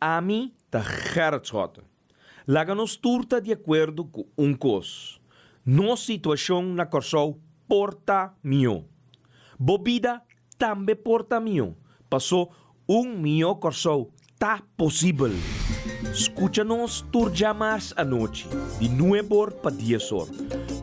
Ami ta Gerrit Schotte. Laga nos tur ta di akuerdo ku un kos, nos situashon na Kòrsou por ta mihó. Bo bida tambe por ta mihó, pasó un mihó Kòrsou ta posibel. Skucha nos tur djamars anochi di nuebor pa diesor,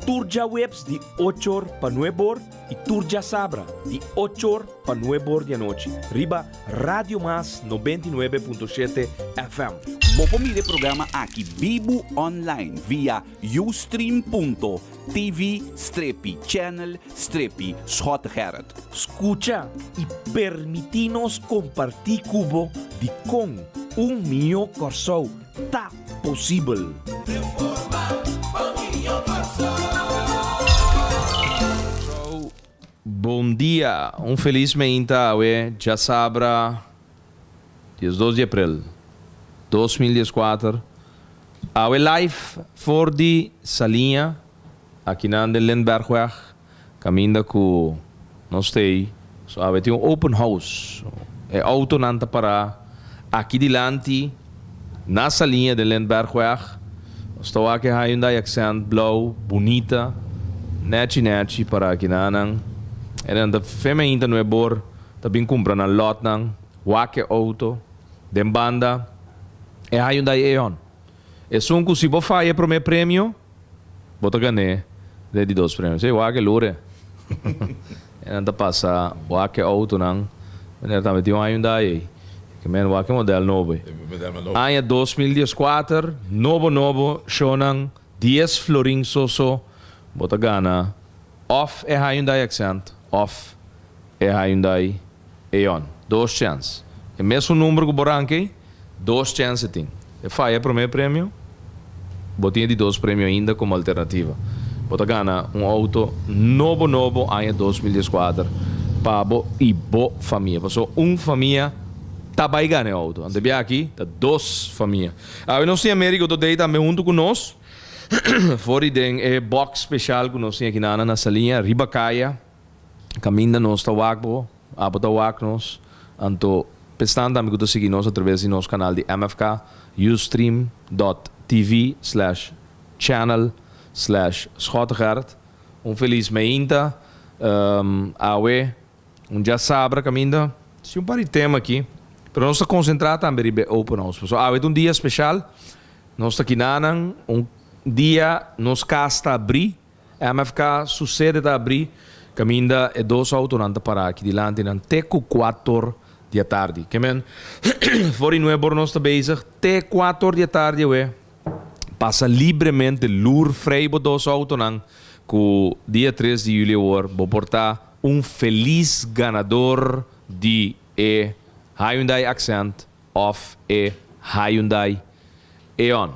tur djaweps di ochor pa nuebor i tur djasabra di ochor pa nuebor di anochi riba Radio Mas 99.7 FM. Bo por mira e programa aki bibu online via ustream.tv strepi channel strepi Schottegerrit. Skucha i permití nos kompartí ku bo dikon un mihó Kòrsou ta posibel. Bon dia, un felis meinta awe djasabra 12 di april 2014. Awe live for di Saliña akinan den Lindbergweg kaminda ku nos stay. So awe tin un open house. E autonan ta para aki dilanti na Saliña den Lindbergweg. Nos ta wak e Hyundai Accent blou bunita nechi nechi para aki nanan. E nan ta feme ainda no e bor ta bin cumpra nan lotnan. Wak e auto den banda e Hyundai Eon. Esun cu si bo faya e prome premio. Bo ta gané den di dos premio. Sí, wak e lure. E nan ta pasa wak e autonan. Meneer tambe tin un Hyundai ei. Ke men wak e model nobo ei. Aña 2014, nobo nobo, shownan dies florin so so bo ta gana of e Hyundai Accent of e Hyundai Eon. Dos chèns. E mesun number ku bo ranka ei, dos chèns e tin. E faya e promé premio, bo tin e di dos premio ainda komo alternativa. Bo ta gana un outo nobo nobo aña 2014 pa bo i bo famia. Pasobra un famia ta bai gana e outo. Anto bia aki ta dos famia. Awe nos tin Amerigo Todey tambe huntu ku nos for di den e box special ku nos tin aki na na Saliña riba kaya. Kaminda nos ta wak bo, abo ta wak nos. Anto p'esnan tambe ku ta sigui nos atraves di nos kanal di MFK, ustream dot tv slash channel slash Schottegerrit. Un felis meinta. Awe un djasabra kaminda si un par di tema aki, pero nos ta konsentrá tambe riba e open house. Pasobra awe ta un dia speshal, nos ta kinanan, un dia nos kas ta abrí. MFK su sede ta abrí kaminda e dos outonan ta pará aki dilanti nan te ku kuator di atardi. Ke men, for di nuebor nos ta bezig te kuator di atardi awe pasa libremente lur frei bo dos outonan ku dia tres di juli awor bo por ta un felis ganador di e Hyundai Accent òf e Hyundai Eon.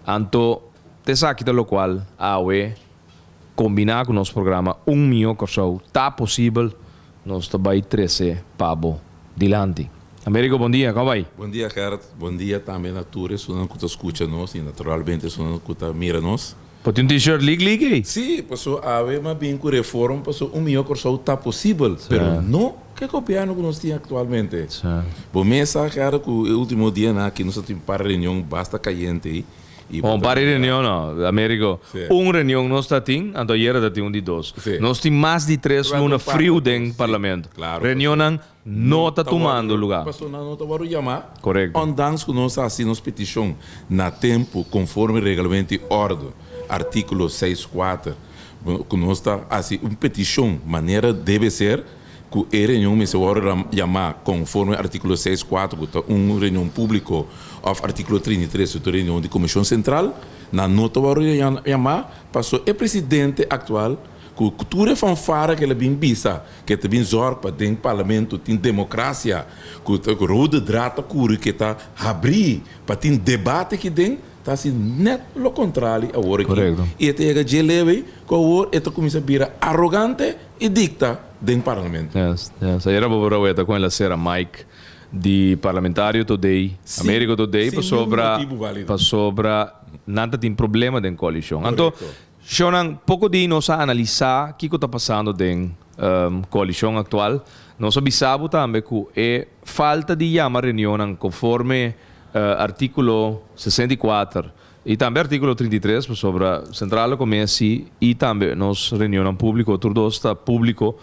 Anto t'esaki ta lokual awe kombiná ku nos programa Un Mihó Kòrsou ta posibel, nos ta bai trese pa bo dilanti. Americo bon dia, kon bai? Bon dia Gerrit, bon dia tambe na tur esunnan ku ta skucha nos i naturalmente esunnan ku ta mira nos. Bo tin un t-shirt lik lik ei? Sí, paso awe m'a bin ku reforma paso un mihó Kòrsou ta posibel, pero no ku e gobièrnu ku nos tin aktualmente. Bo mes sa Gerrit ku e último dianan aki nos a tin un par reunion basta kayente ei i bo Un ta par di mira. reunion no, Americo. Un reunion nos ta tin, anto ayera ta tin un di dos. Nos tin mas di tres Pero luna un par friu ta den dos, sí. parlamento. Claro, paso Reunionnan no ta ta tumando wòrdu lugá. Paso nan no ta wòrdu yamá. Korekto. Ondanks ku nos a hasi nos petishon na tempu konforme reglamento i òrdu, artíkulo seis kuater, ku nos ta hasi un petishon manera debe ser, ku e reunion mester wòrdu yamá konforme artíkulo seis kuater ku ta un reunion públiko òf artíkulo 33 ku ta un reunion di komishon sentral, nan no ta wòrdu yamá paso e presidente aktual ku tur e fanfara ku el a bin bisa Ke ta bin zorg pa den parlamento tin democracia cu ta rode draad ta curi ke ta habri pa tin debate aki den ta haci net lo contrali awor aki y e ta yega dje lewey cu awor e ta cuminsa bira arrogante y dicta den parlamento. Yes, yes. Ayera bo por a weta con el a cera Mike di Parlamentario Today, Americo Today, pasobra pasobra nan ta tin problema den coalicion. Anto Shownan, poko di nos a analisá kiko ta pasando den koalishon aktual. Nos a bisa bo tambe ku e falta di yama reunionnan konforme Artíkulo 64 i tambe artíkulo 33 pasobra Sentrale Commissie i tambe nos reunionnan públiko tur dos ta públiko,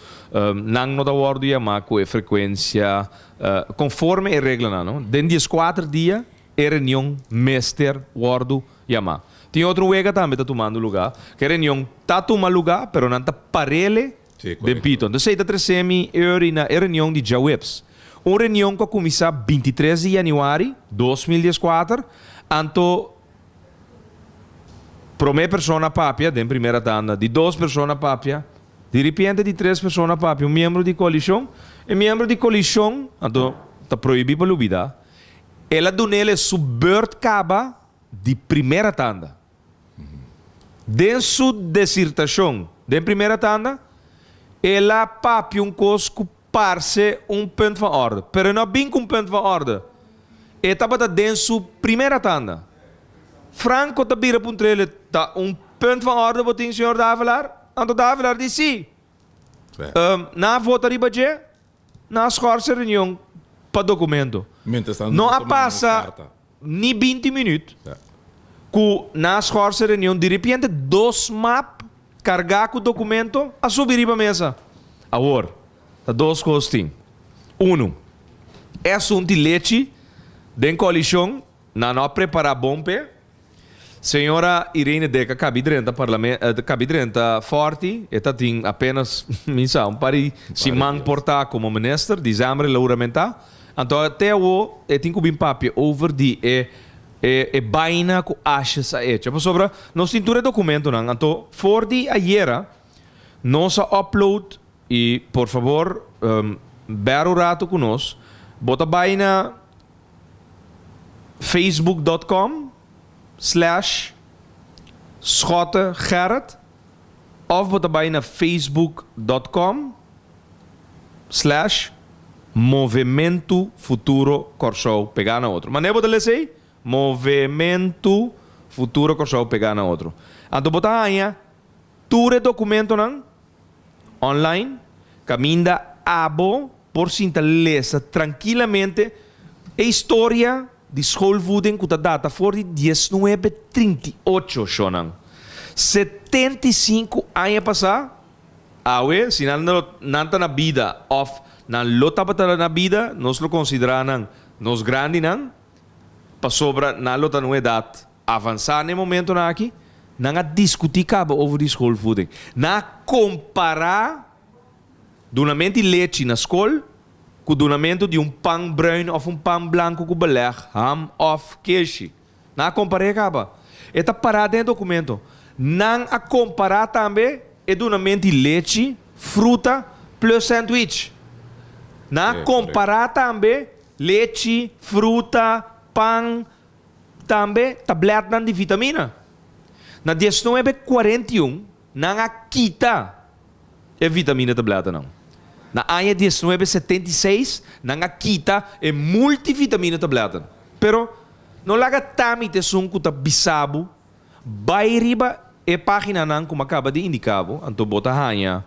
nan no ta wòrdu yamá ku e frekuensia konforme e reglanan no. Den dieskuater dia e reunion mester wòrdu yamá. Tin otro wega tambe ta tumando lugá, ku e reunion ta tuma lugá pero nan ta parele den pito. Entonces esei ta trese mi euri na e reunion di djaweps. Un reunion ku a kuminsá 23 di yanüari 2014, anto promé persona a papia den primera tanda, di dos persona a papia, di ripiente di tres persona a papia, un miembro di koalishon. E miembro di koalishon, anto ta prohibí pa lubidá, el a dun'el e su beurt kaba di primera tanda. Den su desirtashon den primera tanda, el a papia un kos ku parse un punt van orde, pero e no a bin ku un punt van orde. E tabata den su primera tanda. Franco ta bira puntr'el, Ta un punt van orde bo tin, señor Davelaar? Anto Davelaar di, Si. Nan a vota riba dje, nan a schorse reunion pa documento. No a pasa ni 20 minuut ku nan a schorse reunion, diripiente dos map kargá ku documento a subi riba mesa. Awor, ta dos kos tin. Unu, e asuntu di lechi den koalishon nan no a prepará bon p'e. Señora Irene Deck a kabi drenta parlame kabi drenta Forti, e ta tin apenas mi sa un par di siman por ta como minister, diciember el a huramentá. Anto te awo e tin ku bin papia over di e e e baina ku Asjes a echa. Pasobra nos tin tur e dokumentonan, anto for di ayera nos a upload i por fabor bèr un rato ku nos, bo ta bai na Facebook dot com slash Schotte Gerrit of bo ta bai na Facebook dot com slash Movementu Futuro Kòrsou pegá na otro. Manera bo ta lesa ei? Movementu Futuro Kòrsou pegá na otro. Anto bo ta haña tur e dokumentonan online kaminda abo por sinta lesa trankilamente e historia di schoolvoeding ku ta data for di 1938, shonnan. 75 aña pasá, awe si nan lo nan ta na bida òf nan lo tabata na bida, nos lo konsiderá nan nos grandinan, pasobra nan lo ta na un edat avansá na e momentonan aki. Nan a diskutí kaba over di schoolvoeding. Nan a kompará Dunamento di lechi na skol ku dunamentu di un pan bruin òf un pan blanku ku belèg, ham òf keshi. Nan a kompar'é kaba. E ta pará den e dokumento. Nan a kompará tambe e dunamentu di lechi, fruta plus sandwich. Nan a kompará tambe lechi, fruta, pan, tambe tablètnan di vitamina. Na 1941 nan a kita. E vitamina tabletanan. Na aña 1976 nan a kita e multivitamina tabletan. Pero no laga tami ta esun ku ta bisa bo bai riba e paginanan ku mi a kaba di indiká bo, anto bo ta haña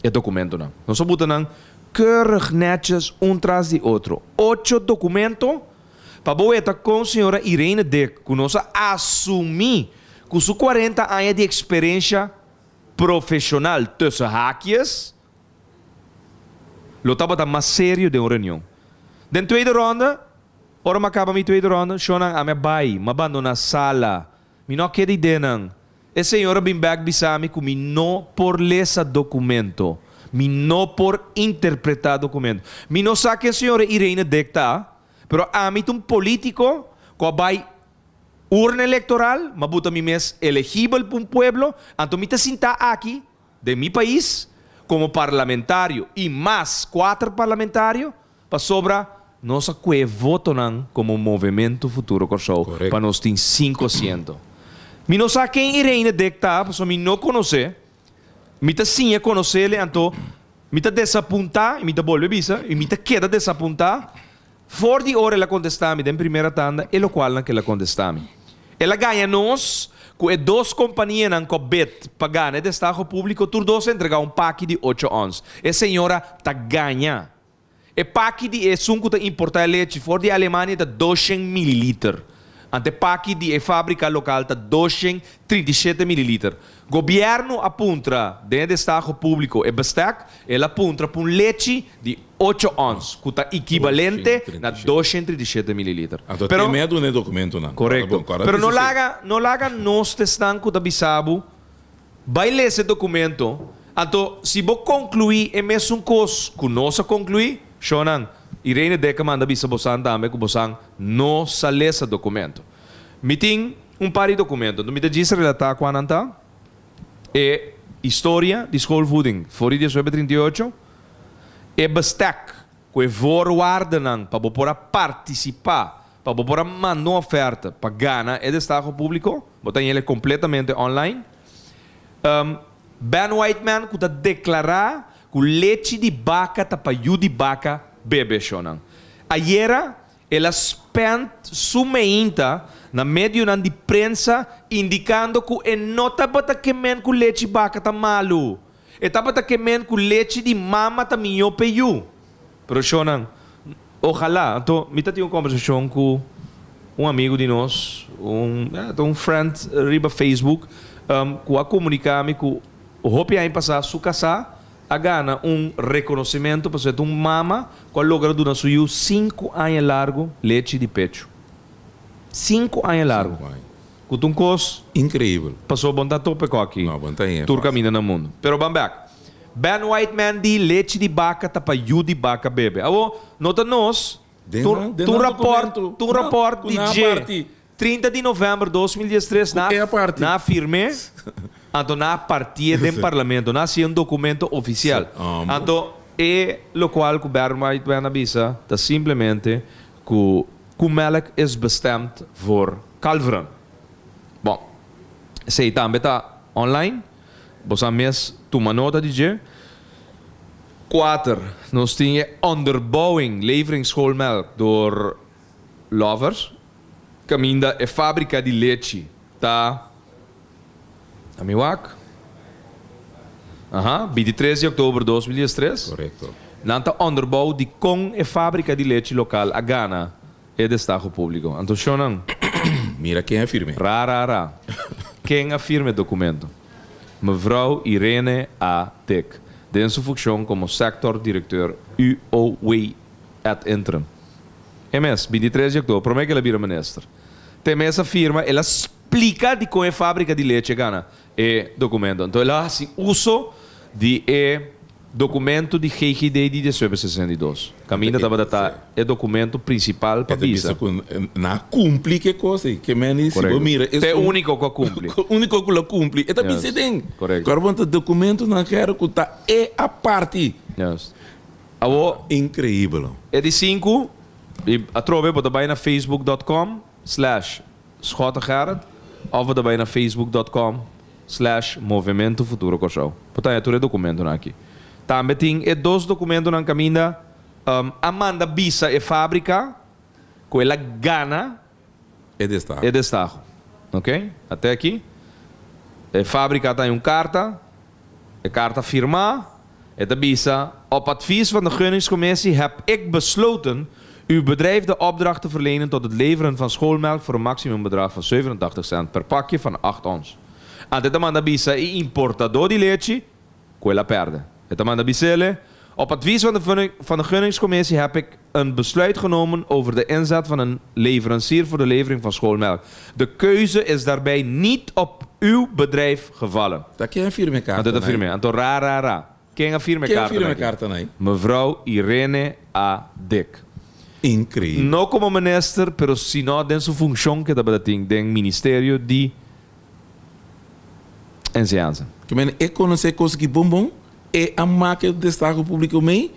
e dokumentonan. Nos a buta nan keurig netjes un tras di otro. Ocho dokumento pa bo weta kon señora Irene Dick ku nos a asumí ku su 40 aña di eksperensha profesional tussen haakjes lo tabata mas serio den un reunion. Den tweede ronde, ora mi a caba mi tweede ronde, shownan a mi a bay, mi a bandona sala, mi no a keda idenan. E señor a bin bek bisa mi cu mi no por lesa documento, mi no por interpreta documento. Mi no sa ken señora Irene Dick ta, pero ami ta un politico cu a bay Urna electoral, m'a buta mi mes elegibel pa un pueblo, anto mi ta sintá aki den mi pais como parlamentario y mas cuater parlamentario pasobra nos a cue votonan como Movemento Futuro Kòrsou pa nos tin cinco asiento. Mi no sa ken Irene Dick ta pasobra mi no conoce, mi ta siña conocele anto mi ta desapuntá y mi ta bolbe bisa y mi ta keda desapuntá. For di ora el a kontestá mi den primera tanda e lokualnan ku el a kontestá mi. El a gaña nos ku e dos kompanianan ku a bid pa gana e destaho públiko tur dos a entregá un paki di ocho ons. E señora ta gaña. E paki di esun ku ta importá e lechi for di Alemania ta doshen mililiter. Ante paki di e fábrika lokal ta 237 mililiter. Gobièrnu a puntra den e destaho públiko e bestek, el a puntra pa un lechi di ocho ons, ku ta ekibalente na 237 mililiter. Anto Pero, tin medu na e dokumentonan. Korekto. Pero no laga, no laga nos ta esnan ku ta bisa bo, bai lesa e dokumento, anto si bo konkluí e mesun kos ku nos a konkluí, shownan, Irene Dekker manda bisa bosan tambe ku bosan no sa lesa dokumento. Mi tin un par di dokumento, anto mi ta djis relatá kua nan ta. E historia di schoolvoeding for di diesnuebe 38, e bestek ku e voorwaardennan pa bo por a partisipá, pa bo por a manda un oferta pa gana e destaho públiko, bo ta hañ'el kompletamente online. Ben Whiteman ku ta deklará ku lechi di baka ta pa yu di baka bebe shonnan. Ayera el a spend su meinta na medionan di prensa indikando ku e no tabata ke men ku lechi baka ta malu. E tabata ke men ku lechi di mama ta mihó p'e yu. Pero shonnan, ojalá. Anto mi ta tin un kombersashon ku un amigu di nos, un ta un friend riba Facebook, ku a komuniká mi ku hopi aña pasá su kasá a gana un rekonosementu pasobra e ta un mama ku a logra duna su yu sinku aña largu lechi di pechu. Sinku aña largu. Ku ta un kos. Inkreibel. Pasobra bo no ta tope ku aki No, bo no ta haña tur fásil. kaminda na mundu. Pero ban bèk. Ben Whiteman di lechi di baka ta pa yu di baka bebe. Awor, no ta nos. Den Tur nan, den tur nan rapòrt, dokumento. tur Nan, rapòrt ku di nan dje parti. 30 di novèmber 2013 Ku na e parti. na firm'é, anto na partié den parlamento. Na hasié un dokumento ofisial. Sí, um. Anto e lokual ku Ben Whiteman a bisa ta simplemente ku koemelk is bestemd voor kalveren. Bon, esei tambe ta online. Bo sa mes tuma nota di dje. Kuater, nos tin e onderbouwing levering schoolmelk door Lovers, kaminda e fábrika di lechi ta na mi wak. Aha, 23 di òktober 2013. Korekto. Nan ta onderbouw di kon e fábrika di lechi lokal a gana E destaho públiko. Anto shonnan. Mira ken a firm'é. Ra ra ra. Ken a firma e dokumento? Mevrouw Irene A. Dik, den su funkshon komo Sector Directeur UOW ad interim. E mes, 23 di oktober, promé ku el a bira minister. Te mes a firma, el a splika dikon e fábrika di lechi a gana e dokumento. Anto el a hasi uso di e documento di GGD di 1962. Caminda tabata ta e documento principal pa E ta bisa. bisa cu nan a cumpli cu e cos ey. Ke men di si bo Correcto. mira Ta e esun unico cu a cumpli. unico cu lo cumpli. E ta Yes. bisa den. Correcto. Awor bo ta documentonan kere cu ta e aparti. Yes. Awor. Increibel. E di sinku, y atrobe bo ta bay na facebook dot com slash Schottegerrit of bo ta bai na facebook dot com slash Movemento Futuro Kòrsou. Bo ta haña tur e dokumentonan aki. Tambe tin e dos dokumentonan kaminda a manda bisa e fábrika ku el a gana E destaho. e destaho. Oké? Ate aki. E fábrika ta haña un karta. E karta firmá. E ta bisa, Op advies van de gunningscommissie heb ik besloten uw bedrijf de opdracht te verlenen tot het leveren van schoolmelk voor een maximumbedrag van 87 cent per pakje van 8 ons. Anto e ta manda bisa e importadó di lechi ku el a pèrdè. E ta manda bis'ele, Op advies van de van de gunningscommissie heb ik een besluit genomen over de inzet van een leverancier voor de levering van schoolmelk. De keuze is daarbij niet op uw bedrijf gevallen. Ta ken a firma e Anto karta ta nai? firm'é. Anto ra ra ra. Ken a firma e Ken a karta firma e nai? karta nai? Mevrouw Irene A. Dik. Increíbel. No komo minister, pero sino den su funshon ke tabata tin den Ministerio di Enseñansa. Ke men e konosé kos ki bon bon, e a make destaho públiko mei,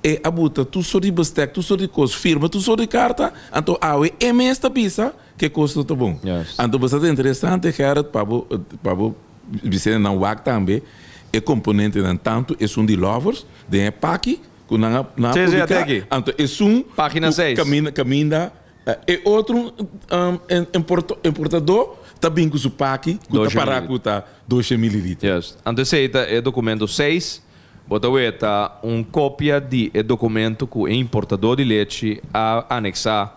e a buta tur sort di bestek, tur sort di kos, firma tur sort di karta, anto awe e mes ta bisa ke kos no ta bon. Anto bastante interesante Gerrit pa bo pa bo bis'e nan wak tambe e komponentenan tantu esun di lovers den e paki ku nan a nan a publiká, anto esun Página ku seis. kaminda kaminda E otro importadó ta bin ku su paki ku ta pará ku ta doshe mililiter. Juist. Anto esei ta e dokumento seis. Bo ta weta un kopia di e dokumento ku e importadó di lechi a aneksá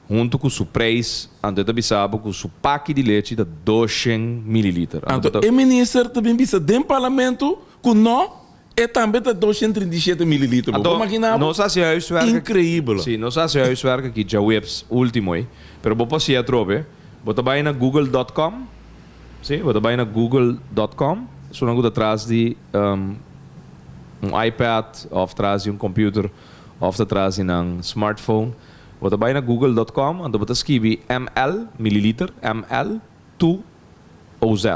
huntu ku su preis, anto e ta bisa bo ku su paki di lechi ta 200 mililiter. Anto e minister ta bin bisa den parlamento ku no, e tambe ta 237 mililiter. Bo por imagina bo? Nos a hasi huiswerk. Increibel. Si, nos a hasi huiswerk aki djaweps ultimo ei, pero bo por hasi atrobe. Bo ta bai na google dot com, si, bo ta bai na google dot com, esunnan ku ta tras di un iPad of tras di un computer of ta tras di nan smartphone. Bo ta bai na google dot com, anto bo ta skibi ml, mililiter, ml to oz.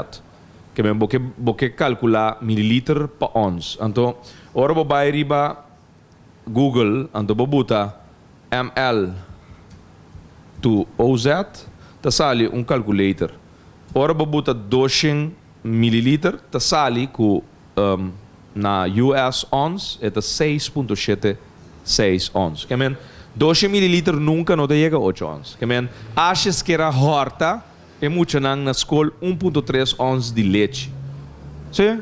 Ke men bo ke bo ke kalkulá mililiter pa ons. Anto ora bo bai riba Google anto bo buta ml to oz ta sali un calculator. Ora bo buta 200 mililiter ta sali ku na US ons e ta 6.76 ons. Ke men 200 mililiter nunka no ta yega 8 ons. Ke men ashes kera hòrta e muchanan na skol 1.3 ons di lechi. Si?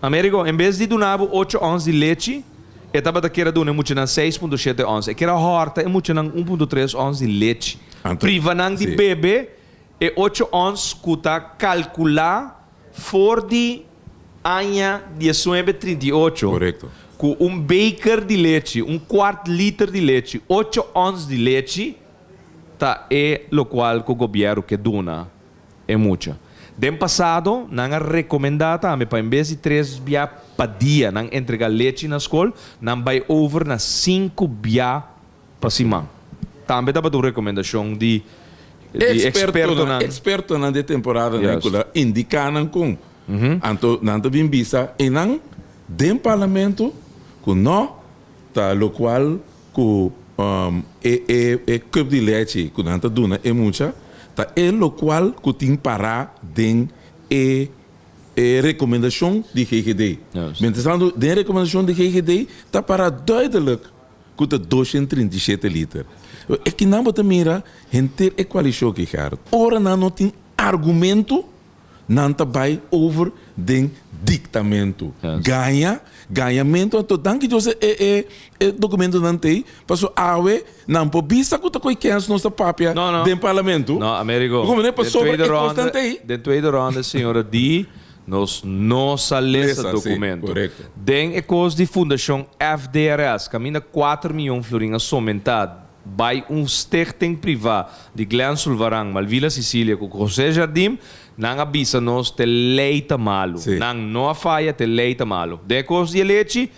Amerigo, en bes di duna bo 8 ons di lechi, e tabata kier a duna e muchanan 6.7 ons. E kier a hòrta e muchanan 1.3 ons di lechi. Anto, Priva nan di si. bebe e 8 ons ku ta kalkulá for di aña 1938 Korekto. ku un beker di lechi, un kwart liter di lechi, 8 ons di lechi, ta e lokual ku gobièrnu ke duna e mucha. Den pasado nan a rekomendá tambe pa en bes di tres bia pa dia nan entregá lechi na skol, nan bai over na sinku bia pa siman. Tambe tabata un rekomendashon di di Ekspertonan ekspertonan. Ekspertonan di e temporada nan Juist. ku la indiká nan kon. Anto nan ta bin bisa einan den parlamento ku no ta lokual Ku e e e cup di lechi ku nan ta duna e mucha ta e lokual ku tin pará den e e rekomendashon di GGD. Mientrastantu den e rekomendashon di GGD ta pará duidelijk ku ta 237 liter. E kinan bo ta mira henter e koalishon aki Gerard. Ora nan no tin argumento Nan ta bai over den dictamento. Gaña, gañamento. Anto danki Dios e e e documentonan t'ei, paso awe nan por bisa cu ta coy kens nos ta papia No, no. den parlamento. No, Amerigo. Como ne Den pasobra tweede e cosnan ronde, t'ei. den tweede ronde, señora di, nos no sa lesa Lesa, sí, documento. correcto. Den e cos di Fundacion FDRS, caminda 4 miyon florin a somenta Bai un stichting privá di Glenn Sulvaran, Malvila Sicilia ku José Jardim, nan a bisa nos te lei ta malu. Sí. Nan no a faya, te lei ta malu. Den e kos di e lechi,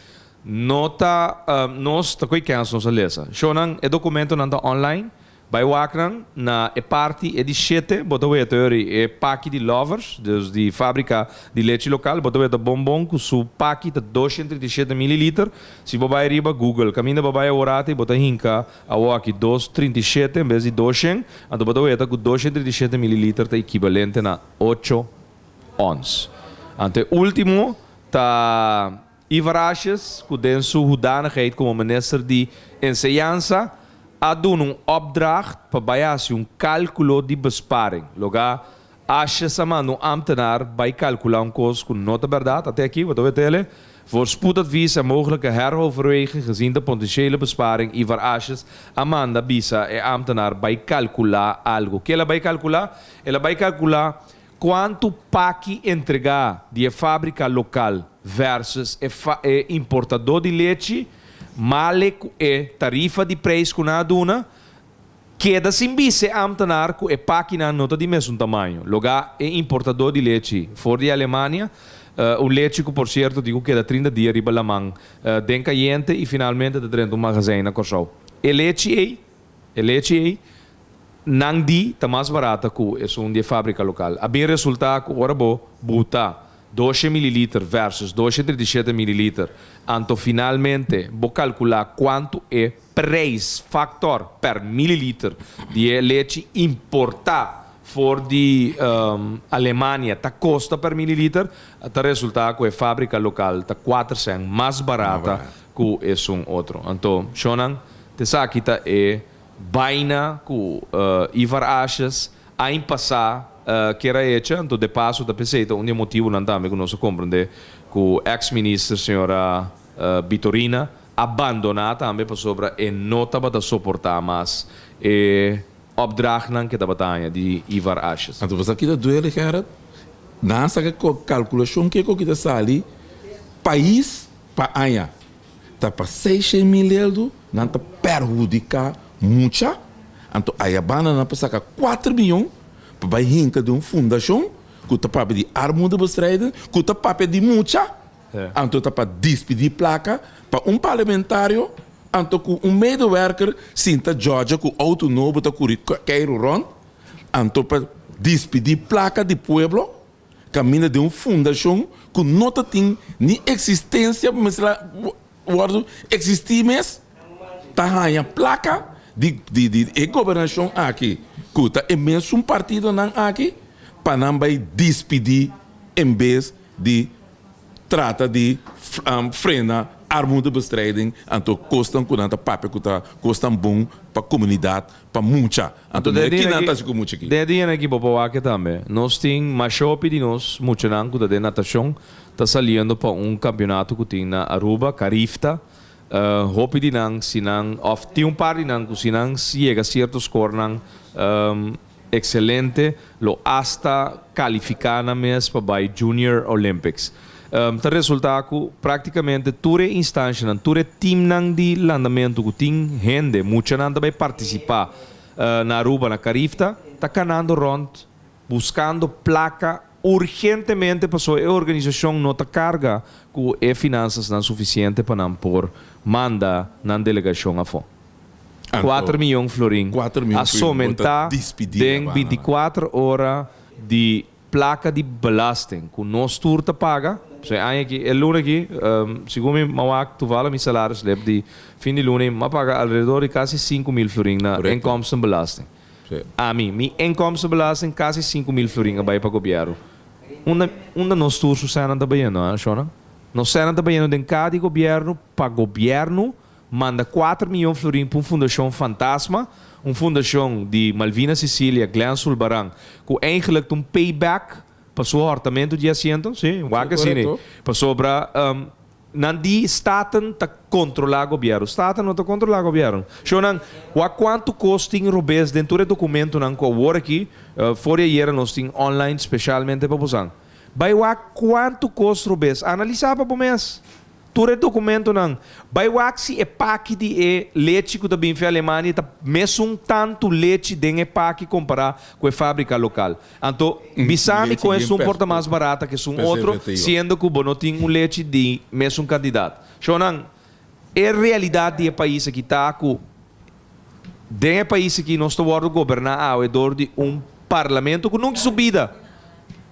no ta, nos ta koe kens nos a lesa. Shownan, e dokumentonan ta online. Bai wak nan na e parti e di shete, bo ta weta yori e paki di Lovers, dus di fabrika di lechi lokal, bo ta weta bon bon ku su paki ta 237 mililiter. Si bo bai riba Google, kaminda bo bai aworati bo ta hinka awoki 237 en bes di 200, anto bo ta weta ku 237 mililiter ta ekibalente na ocho ons. Anto e ultimo ta Ivar Asjes ku den su hudanigheid komo minister di Enseñansa a duna un opdracht pa bai hasi un kalkulo di besparing. Loga Asjes a manda un ambtenaar bai kalkulá un kos ku no ta bèrdat. Ate aki, bo ta wet ele, Voor spoedadvies en mogelijke heroverweging gezien de potentiële besparing Ivar Asjes a manda bisa e ambtenaar bai kalkulá algu. Ke el a bai kalkulá? El a bai kalkulá kuantu paki entregá di e fábrika lokal versus e e importadó di lechi, male ku e tarifa di preis ku nan a duna, Keda sin bisa e ámtenar ku e pakinan no ta di mesun tamaño. Logá e importadó di lechi for di Alemania, un lechi ku por sierto tin ku keda 30 dia riba laman den kayente i finalmente ta drenta un magazijn na Kòrsou. E lechi ei, e lechi ei, nan di ta mas barata ku esun di e fábrika lokal. A bin resultá ku ora bo buta 200 mililiter versus 237 mililiter, anto finalmente bo kalkulá kuantu e Prijs, factor, per mililiter di e lechi importá for di Alemania ta kosta per mililiter, ta resultá ku e fábrika lokal ta kuater sèn mas barata ku esun otro. Anto, shonnan, t'esaki ta e baina ku Ivar Asjes aña pasá kier a echa, anto de paso ta p'esei ta un di e motibunan tambe ku nos a komprendé. ku ex minister señora Bitorina a bandoná tambe pasobra e no tabata soportá mas e opdrachtnan ku e tabata haña di Ivar Asjes. Anto bo sa kita duele Gerrit? Nan a saka kalkulashon kiko kita sali pais pa aña. Ta pa seishen mil eldo nan ta perhudiká mucha, anto ayabanda nan por saka kuater miyon pa bai hinka den un fundashon ku ta papia di armoedebestrijding, ku ta papia di mucha, anto ta pa dispidí plaka pa un parlamentario, anto ku un medewerker sinta djòdja ku outo nobo ta kuri keiru rònt, anto pa dispidí plaka di pueblo. Kaminda den un fundashon ku no ta tin ni eksistensia pa mester a wòrdu eksistí mes, ta haña plaka di di di e gobernashon aki ku ta e mesun partidonan aki pa nan bai dispidí en bes di trata di frena armoedebestrijding anto kosnan ku nan ta papia ku ta kosnan bon pa komunidat pa mucha. Anto den mira dia kinan aki, ta hasi ku mucha aki. den dia aki bo por wak tambe. Nos tin masha hopi di nos muchanan ku ta den natashon ta saliendo pa un kampionato ku tin na Aruba, Carifta. Hopi di nan si nan òf tin un par di nan ku si nan yega sierto skornan ekselente lo asta kalifiká nan mes pa bai Junior Olympics. Ta resultá ku práktikamente tur e instanshanan, tur e timnan di landamentu ku tin hende, muchanan ta bai partisipá na Aruba na Carifta, ta kanando rònt buskando plaka urgentemente pasobra e organisashon no ta karga ku e finansasnan sufisiente pa nan por manda nan delegashon afó. Kuater miyon florin a somentá den bintikuater ora di Plaka di belasting ku nos tur ta paga, so e aña aki, e luna aki, segun mi m'a wak toevallig mi salarisslip di fin di luna m'a paga alrededor di kasi 5000 florin na inkomstenbelasting. Ami, mi inkomstenbelasting kasi 5000 florin a bai pa gobièrnu. Unda, unda nos tur su sènnan ta bayendo, ha, shonnan? Nos sènnan ta bayendo den ka di gobièrnu pa gobièrnu manda kuater miyon florin pa un fundashon fantasma, un fundashon di Malvina Cecilia, Glenn Sulbaran, ku eigenlijk ta un payback pa su hòrtamentu di asiento, sí, wak asina ei, pasobra nan di Staten ta kontrolá gobièrnu. Staten no ta kontrolá gobièrnu. Shownan, wak kuantu kos tin robes den tur e dokumentunan ku awor aki, for di ayera nos tin online speshalmente pa bosan. Bai wak kuantu kos robes, analisá pa bo mes. Tur e dokumentonan. Bai wak si e paki di e lechi ku ta bin fi Alemania ta mesun tantu lechi den e paki kompará ku e fábrika lokal. Anto, bisa mi kon esun por ta mas barata ku esun otro, siendo ku bo no tin un lechi di mesun kantidat. Shownan, e realidat di e pais aki ta ku den e pais aki nos ta wòrdu goberná awe dor di un parlamento ku nunka su bida.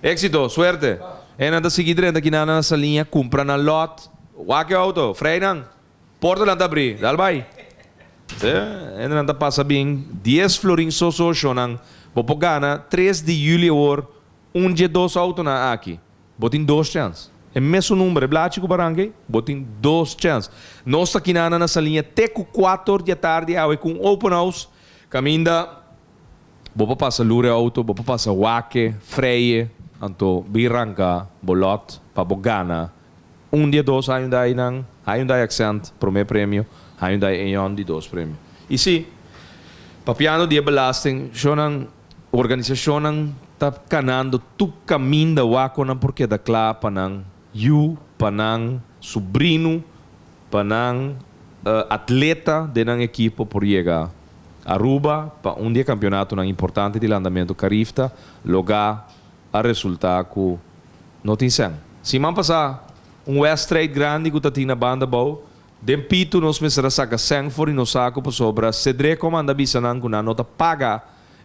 Éxito, suerte. E nan ta sigui drenta kinan na saliña, cumpra nan lot. Wak e auto, frei nan. Porta nan ta abri, dal bai. Sí, e nan ta pasa bien dies florin so so shonan. Bo por gana tres di juli awor un dje dos autonan aki. Bo tin dos chans. E mesun number, e blachi cu baranca ei, bo tin dos chans. Nos ta kinan na saliña te cu cuator di atardi awe cu un open house caminda. Bo por pasa lur e auto, bo por pasa wak-e, frei-e, anto bin ranka bo lot pa bo gana un di e dos Hyundainan, Hyundai Accent prome premio, Hyundai Eon di dos premio. I si, papiando di e belasting, shownan, organisashonnan ta kanando tur kaminda wak kon nan por keda kla pa nan yu, pa nan subrinu, pa nan atleta den nan ekipo por yega Aruba pa un di e kampionatonan importante di landamentu Carifta logá a resultá ku no tin sèn. Siman pasá un wèstreit grandi ku ta tin na banda abou den pitu nos mester a saka sèn for di nos saku pasobra Cedreco manda bisa nan ku nan no ta paga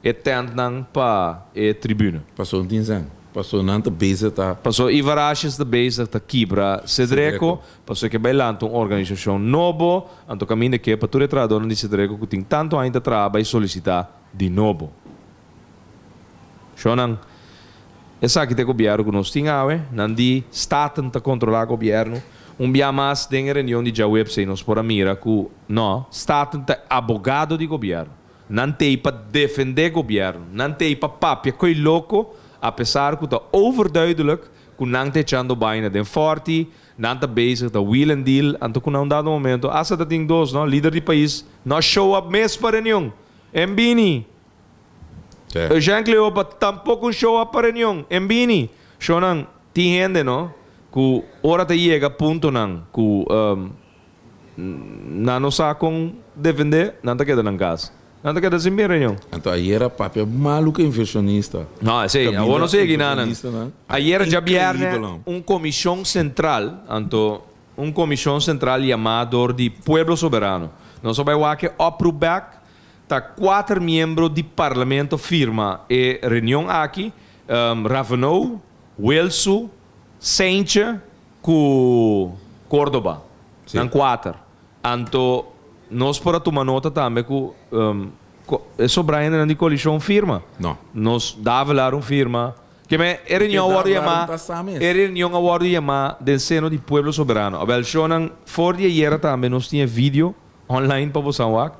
E tentnan pa e tribune. Paso no tin sèn. Paso nan ta bezig ta. Paso Ivar Asjes ta bezig ta kibra Cedreco. Paso e ke bai lanta un organisashon nobo. Anto kaminda ke pa tur e trahadornan di Cedreco ku tin tantu aña ta traha bai solisitá di nobo. Shonnan, esaki ta e gobièrnu ku nos tin awe. Nan di Staten ta kontrolá gobièrnu. Un bia mas den e reunion di djaweps ei nos por a mira ku no, Staten ta abogado di gobièrnu. Nan t'ei pa defendé gobièrnu. Nan t'ei pa papia koe loko, apesar ku ta overduidelijk ku nan ta echando baina den Fòrti, nan ta bezig ta wheel and deal, anto ku na un dado momento asta ta tin dos, no, lider di pais no a show up mes pa reunion. En bini. Eugène Cleopa tampoko un show up pa reunion. En bini. Shownan, tin hende, no, ku ora ta yega puntonan ku Nan no sa kon defendé, nan ta keda nan kas. Nan ta keda sin bin reunion. Anto ayer a papia malu ku inversionista. No, esei, awor no sigui nan. Ayer djabièrnè un komishon sentral, anto un komishon sentral yamá dor di Pueblo Soberano. Nos a bai wak e oproep bèk, ta kuater miembro di parlamento firma e reunion aki, Raveneau, Wilsu, Seintje ku Córdoba. Nan kuater. Anto nos por a tuma nota tambe ku e sobra hendenan di koalishon firma. No. Nos Davelaar un firma. Ke men e reunion a wòrdu yamá e reunion a wòrdu yamá den seno di Pueblo Soberano. Awèl shownan for di ayera tambe nos tin e video online pa bosan wak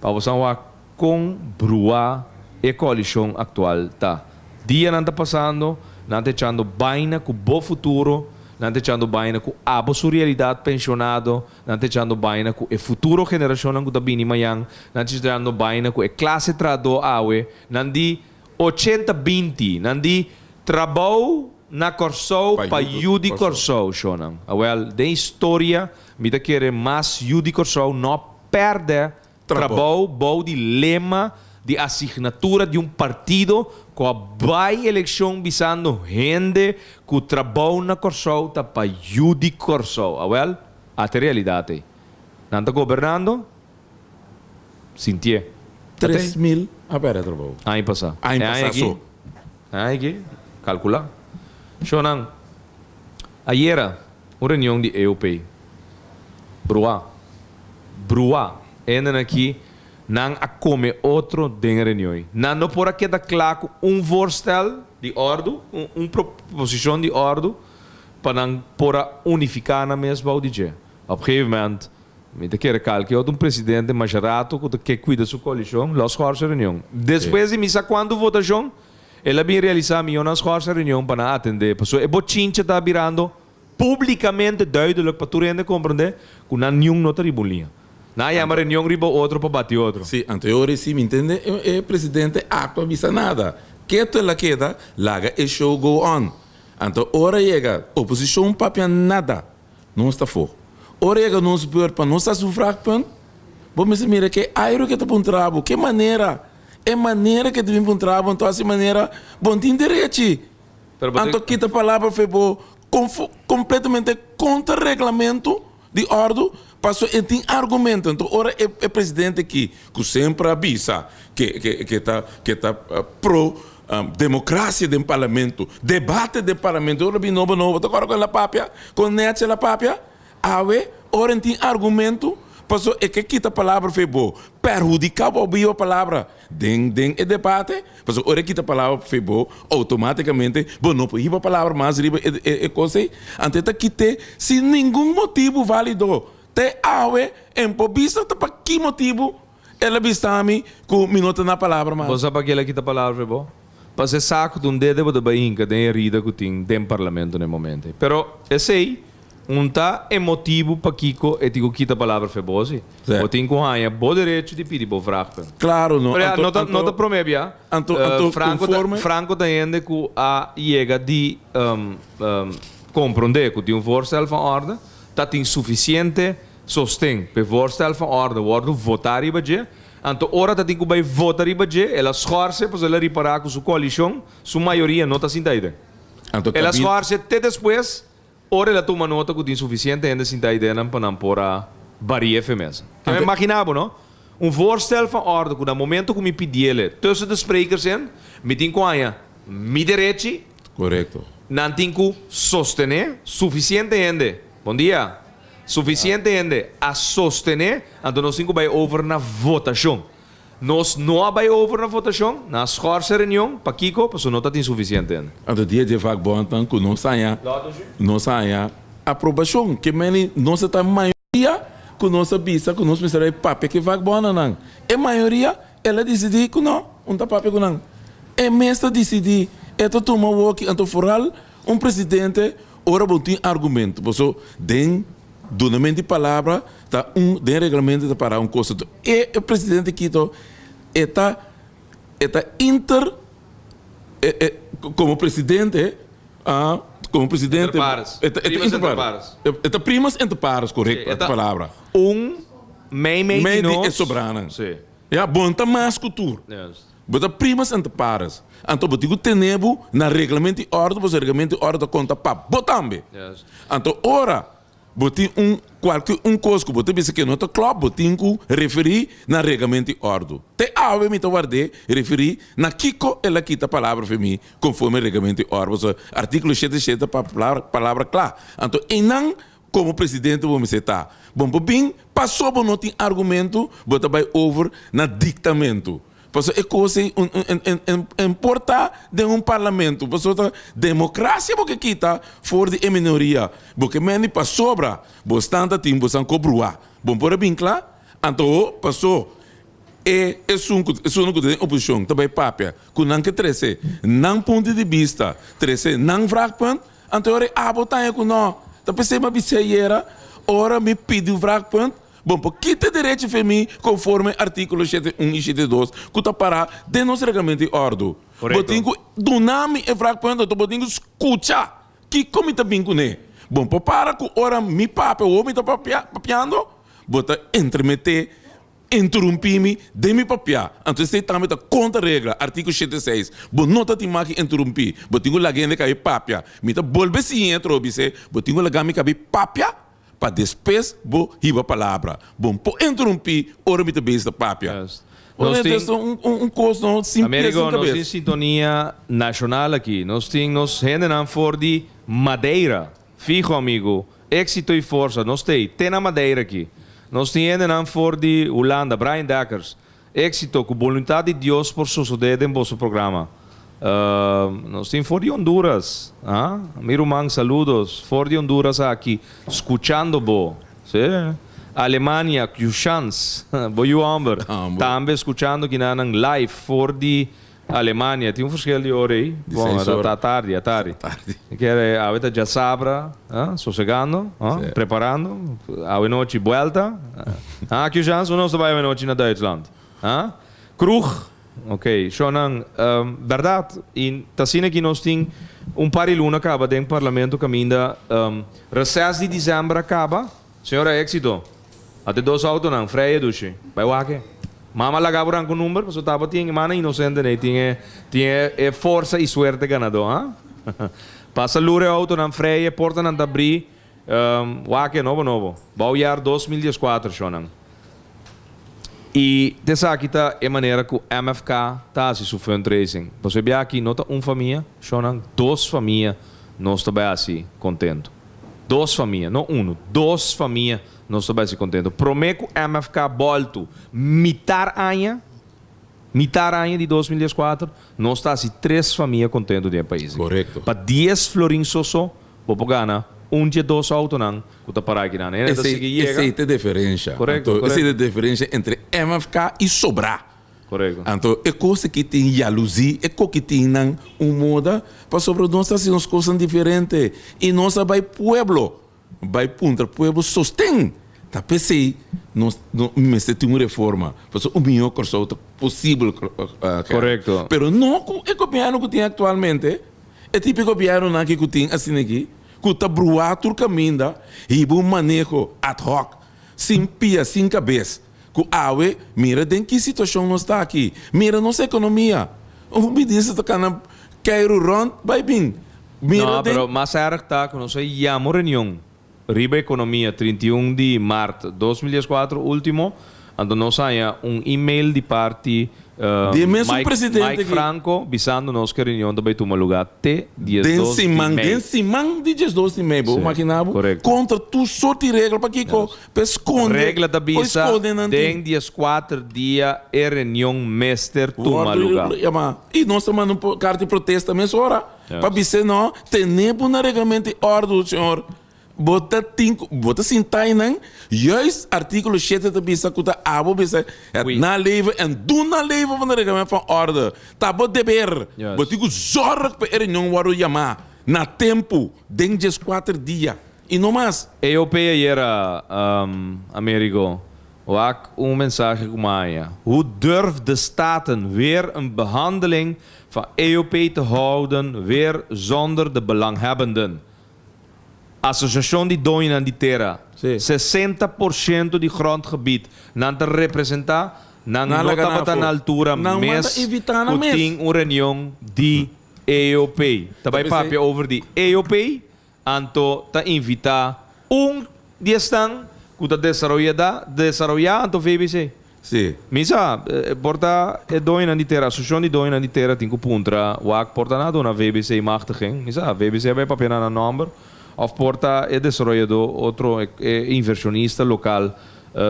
pa bosan wak kon bruá e koalishon aktual ta. Dianan ta pasando, nan ta echando baina ku bo futuro, nan ta echando baina ku abo su realidat penshonado, nan ta echando baina ku e futuro generashonnan ku ta bini mañan, nan ta echando baina ku e klase trahadó awe, nan di ochenta binti, nan di trabou na Kòrsou pa yu di Kòrsou, shonnan. Awèl, den historia mi ta kere mas yu di Kòrsou no a pèrdè Trabou bou di lema di asignatura di un partido ku a bai elekshon bisando hende ku trabou na Kòrsou ta pa yu di Kòrsou. Awèl, ata e realidat ei. Nan ta gobernando? Sintié. Ata ei. 3000 a pèrdè trabou. Aña pasá. Aña pasá so. E aña aki, kalkulá. Shownan, ayera un reunion di EOP. Bruá. Bruá. Hendenan aki, nan a come otro den e reunion. Nan no por a keda cla cu un voorstel di ordu, un un proposicion di ordu, pa nan por a unifica nan mes bou di dje. Op gegeven moment, mi ta kere calke otro un presidente masha rato cu ta ke cuida su coalicion, lo schorsa e reunion. Despues di mi sa cuanto votacion, el a bin realisa mi yo nan schorsa e reunion pa nan atende, pasobra e bochincha ta birando Publicamente duidelijk pa tur hende comprende cu nan niun no ta riba un liña. Nan a yama reunion riba otro pa bati otro. Si, anto e ora si mi intende e presidente acto a bisa nada. Keto el a keda, laga e show go on. Anto ora yega oposicion papia nada, nos ta afo. Ora yega nos beurt pa nos haci un vraagpunt, bo mester mira ke airo ke ta puntra bo, ke manera, e manera ke ta bin puntra bo, anto haci manera bo no tin derechi. Anto kita palabra fe bo completamente contra reglamento di ordo paso e tin argumento. Anto ora e presidente aki cu semper a bisa ke ke ta ke ta pro democracia den parlamento, debate den parlamento, ora bin nobo nobo ta acorda con el a papia, con nechi el a papia? Awe, ora N tin argumento, paso e ke kita palabra fe bo, perhudiká bo biba palabra den den e debate, paso ora e kita palabra fe bo, outomátikamente bo no por hiba palabra mas riba e e e kos ei. Anto e ta kit'é sin ningun motibu válido. Te awe N por bisa ta pa ki motibu el a bisa mi ku mi no ta na palabra mas. Bo sa pa ke el a kita palabra fe bo? Paso e sa ku ta un dede bo ta bai hinka den e herida ku tin den parlamento na e momento ei. Pero esei Un ta e motibu pakiko e tin ku kita palabra fe bo si. Bo tin ku haña bo derecho di pidi bo vraagpunt. Claro no. Pero ya, no ta, no ta prome bia. Anto, anto Franco ta, conforme. Franco ta hende ku a yega di komprondé ku tin un voorstel van orde, ta tin sufisiente sosten pa e voorstel van orde wòrdu votá riba dje. Anto ora ta tin ku bai vota riba dje, el a schorse pasobra el a ripará ku su koalishon, su mayoria no ta sinta aiden. Anto El a kabin. schorse te despues Ora el a tuma nota ku tin sufisiente hende sinta ideanan pa nan por a baria efe mesa. Ke mi imagina bo, no? Un voorstel van orde ku na momento ku mi pidiele tussen de sprekers in, mi tin ku haña mi derechi. Korekto. Nan tin ku sostené sufisiente hende. Bon dia. Sufisiente hende a sostené, anto nos tin ku bai over na votashon. Nos no a bai over na votashon, nan a schorse reunion, pakiko? Pasobra no ta tin sufisiente hende. Anto dia dje vakbondnan ku nos haña, nos haña aprobashon. Ke meni nos a ta mayoria ku nos a bisa ku nos mester bai papia ku e vakbondnan. E mayoria el a disidí ku no, un ta papia ku nan. E mes ta disidí, e ta tuma woki. Anto foral. Un presidente ora bo tin argumento paso den dunamento di palabra ta un den reglamento ta para un cosa e e presidente kito e ta e ta inter e e como presidente ah como presidente Entre pares. e ta Primas inter entre pares pares. e ta primas entre pares Sí, correcto e e ta palabra un mei mei di mei di e nos. sobranan Sí. ya bo no ta mas cu tur. Yes. Bo ta primas en ta pares. Anto bo tin ku tene bo na reglamento i òrdu, pasobra reglamento i òrdu ta konta pa bo tambe. Anto ora bo tin un kualke un kos ku bo ta bisa ke no ta klòp, bo tin ku referí na reglamento i òrdu. Te awe mi ta ward'é referí na kiko el a kita palabra for mi konforme reglamento i òrdu, pasobra artíkulo 77 ta papia palabra kla. Anto einan Komo presidente bo mester ta. Bon por bin paso bo no tin argumento bo ta bai over na dictamento. Paso e cos ei un un un por ta den un parlamento paso ta democracia bo ke kita for di e minoria. Bo ke mende pasobra bo stan ta tin bo san ko brua. Bon por a bin kla? Anto paso e esun ku esunnan ku ta den oposicion ta bai papia ku nan ke trece nan punto di bista trece nan vraagpunt. Anto ora e abo taña ku no, ta p'esei mi a bis'é ayera, ora mi pidi un vraagpunt, bon por kita e derecho fe mi konforme artíkulo shete un i shete dos ku ta pará den nos reglamento di òrdu. Bo tin ku duna mi e vraagpunt, anto bo tin ku skucha kiko mi ta bin kuné. Bon por para ku ora mi papia o mi ta papia papiando, bo ta entremeté Interumpí mi den mi papiá. Anto esei tambe ta kontra regla, artíkulo 76. Bo no ta tin mag di interumpí. Bo tin ku laga hende kabi papia. Mi ta bolbe siña atrobe bis'é, bo tin ku laga mi kabi papia pa despues bo hiba palabra. Bo no por interumpí ora mi ta bezig ta papia. Nos tin un kos no sin pie sin Amerigo, nos kabes. tin sintonia nashonal aki. Nos tin nos hendenan for di Madeira. Fijo amigo, éxito y forsa, nos t'ey, te na Madeira aki. Nos tin hendenan for di Hulanda, Brian Dekkers, éxito, cu boluntad di Dios por sosode den boso programa. Nos tin for di Honduras, ah, mi ruman saludos, for di Honduras aki, scuchando bo, si. Alemania, Q-Shans, bo yu homber, tambe scuchando kinanan live for di Alemania tin un verschil di ora ei. Di Bon, seis ta ora. ta tardi, a tardi. Tardi. Kere awe ta djasabra, ah, sosegando, ah, Sí. preparando. Awe nochi buelta. Ah, Q-Shans, nos ta bai awe nochi na Duitsland? Ah? Kroeg. Ok, shownan, um, berdad, y ta asina ki nos tin un par di luna caba den Parlamento caminda, um, reces di december a caba. Señora Éxito, ate dos autonan, Freya dushi. Bai wak e. Mama laga bo ranca un number, pasobra tabatin e mana inocente n'ey tin e tin e e forsa y suerte ganador, ha? Pasa lur e autonan, Freya, portanan ta abri, wak e nobo nobo. Bouwjaar 2014, shownan. Y t'esaki ta e manera cu MFK ta haci su fundraising. Pasobra e bia aki no ta un famia, shownan, dos famia nos ta bai haci contento. Dos famia, no unu, dos famia nos ta bai si contento. Prome cu MFK boltu mitar aña, mitar aña di 2014, nos ta haci tres famia contento den e pais aki. Corecto. Pa dies florin so so, bo por gana un dje dos autonan cu ta para akinan. Hende ta Esey, sigui yega. esey ta e diferencia. Corecto, Anto, esey corecto. ta e diferencia entre MFK y sobra. Korekto. Anto e kos aki tin yaluzí, e koki tin nan un moda, pasobra nos ta hasi nos kosnan diferente i nos a bai pueblo, bai puntra pueblo sosten. Ta p'esei nos no mester tin un reforma, pasobra un mihó Kòrsou ta posibel. Korekto. Pero no ku e gobièrnu ku tin aktualmente, e tipo e gobièrnunan aki ku tin asina aki, ku ta bruá tur kaminda, hiba un maneho ad hoc, sin pia, sin kabes. Ku awe, mira den ki situashon nos ta aki. Mira nos ekonomia. Un minister ta kana keiru rònt bai bin. Mira No, den. pero mas erg ta ku nos a yama un reunion riba ekonomia 31 di mart 2014 ultimo, anto nos haña un email di parti Di e mesun Mike, presidente Mike aki. Franco bisando nos ku e reunion ta bai tuma lugá te Den 12 di siman, mei. den siman di 12 di mei, bo Sí, makina bo? korekto. Kontra tur sort di regla, pakiko? Pa skonde, Regla ta pa bisa skonde nan tin. den 14 dia e reunion mester tuma Wòrdu lugá. yamá. I nos ta manda un karta di protesta mesora pa bis'é no, tene bo na reglamento i òrdu, señor. Bo ta tin ku, bo ta sinta einan, juist artíkulo shete ta bisa ku ta abo bisa het Wi. naleven en doen naleven van de reglamento van orde. Ta bo deber. Juist. Bo tin ku zòrg pa e reunion wòrdu yamá. Na tempu, den 14 dia. I no mas. EOP ayera, Amerigo, wak un mensahe ku m'a haña. Hoe durft de Staten weer een behandeling van EOP te houden weer zonder de belanghebbenden? Asosiashon di doñonan di tera, 60% di grondgebied nan ta representá, nan no tabata na altura mes ku tin un reunion di EOP. Ta bai papia over di EOP, anto ta invitá un di esnan ku ta desaroyadá, desaroyá anto VBC. Mi sa, por ta e doñonan di tera, asosiashon di doñonan di tera tin ku puntra wak por ta nan a duna VBC machtiging. Mi sa, VBC a bai papia nan nan nòmber òf por ta e desaroyadó otro, e invershonista lokal,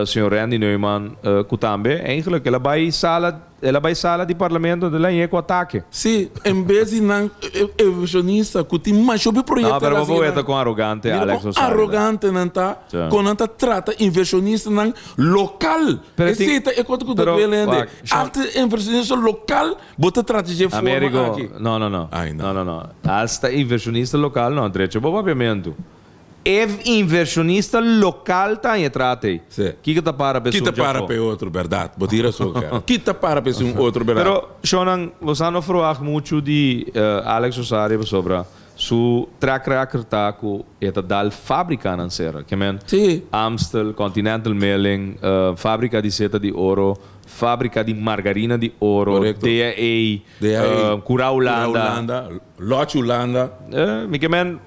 señor Randy Neumann, ku tambe eigenlijk el a bai sala. El a bai sala di parlamento anto el a hañ'é ku atake. Sí, en bes di nan evolucionista ku tin mashopi proyekto No, pero bo por weta kon arogante Mira Alex kon Rosario ta. arogante nan ta, kon nan ta trata invershonistanan lokal. Pero tin Esei ta e kos ku ta pero duele hende. wak, Sean. Hasta invershonista lokal bo ta trata dje forma Amerigo, aki. no, no, no. Ai, no. No, no, no. Hasta invershonista lokal no, drecho bo papiamentu. E inversionista local ta haña trata ei. Sí. Kiko ta para pa esun Kita para djafó? pa e otro berdad. Bo tin razon, Gerrit. Kita para pa esun otro berdad. Pero, shonnan, bo sa no verwagt muchu di Alex Rosario pasobra su track record ta ku e ta dal fabrikanan sera. Ke men, Sí. Amstel, Continental Milling, fabrika di seta di oro, fabrika di margarina di oro, Korekto. DAA, DAA, Cura Hulanda. Cura Hulanda, Lochi Hulanda. Mi ke men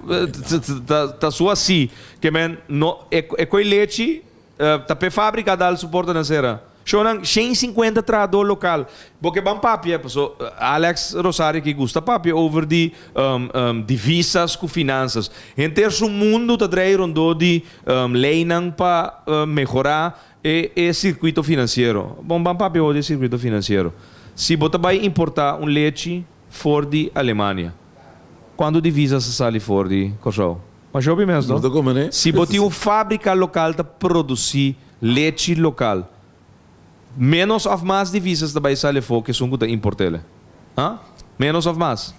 ta su asi. Ke men no e koi lechi ta p'e fabrika dal su porta na sera. Shownan 150 trahadó lokal. Bo ke ban papia paso Alex Rosario ki gusta papia over di divisas ku finansas. Henter su mundu ta drei rondó di leinan pa mehorá E e sirkuito finansiero. Bon, ban papia awor di e sirkuito finansiero. Si bo ta bai importá un lechi for di Alemania, kuantu divisas ta sali for di Kòrsou? Masha hopi mes, no? No ta kome, ne? Si bo tin un fábrika lokal ta produsí lechi lokal, ménos òf mas divisas ta bai sali afó ku esun ku ta import'el? Ha? Ménos òf mas?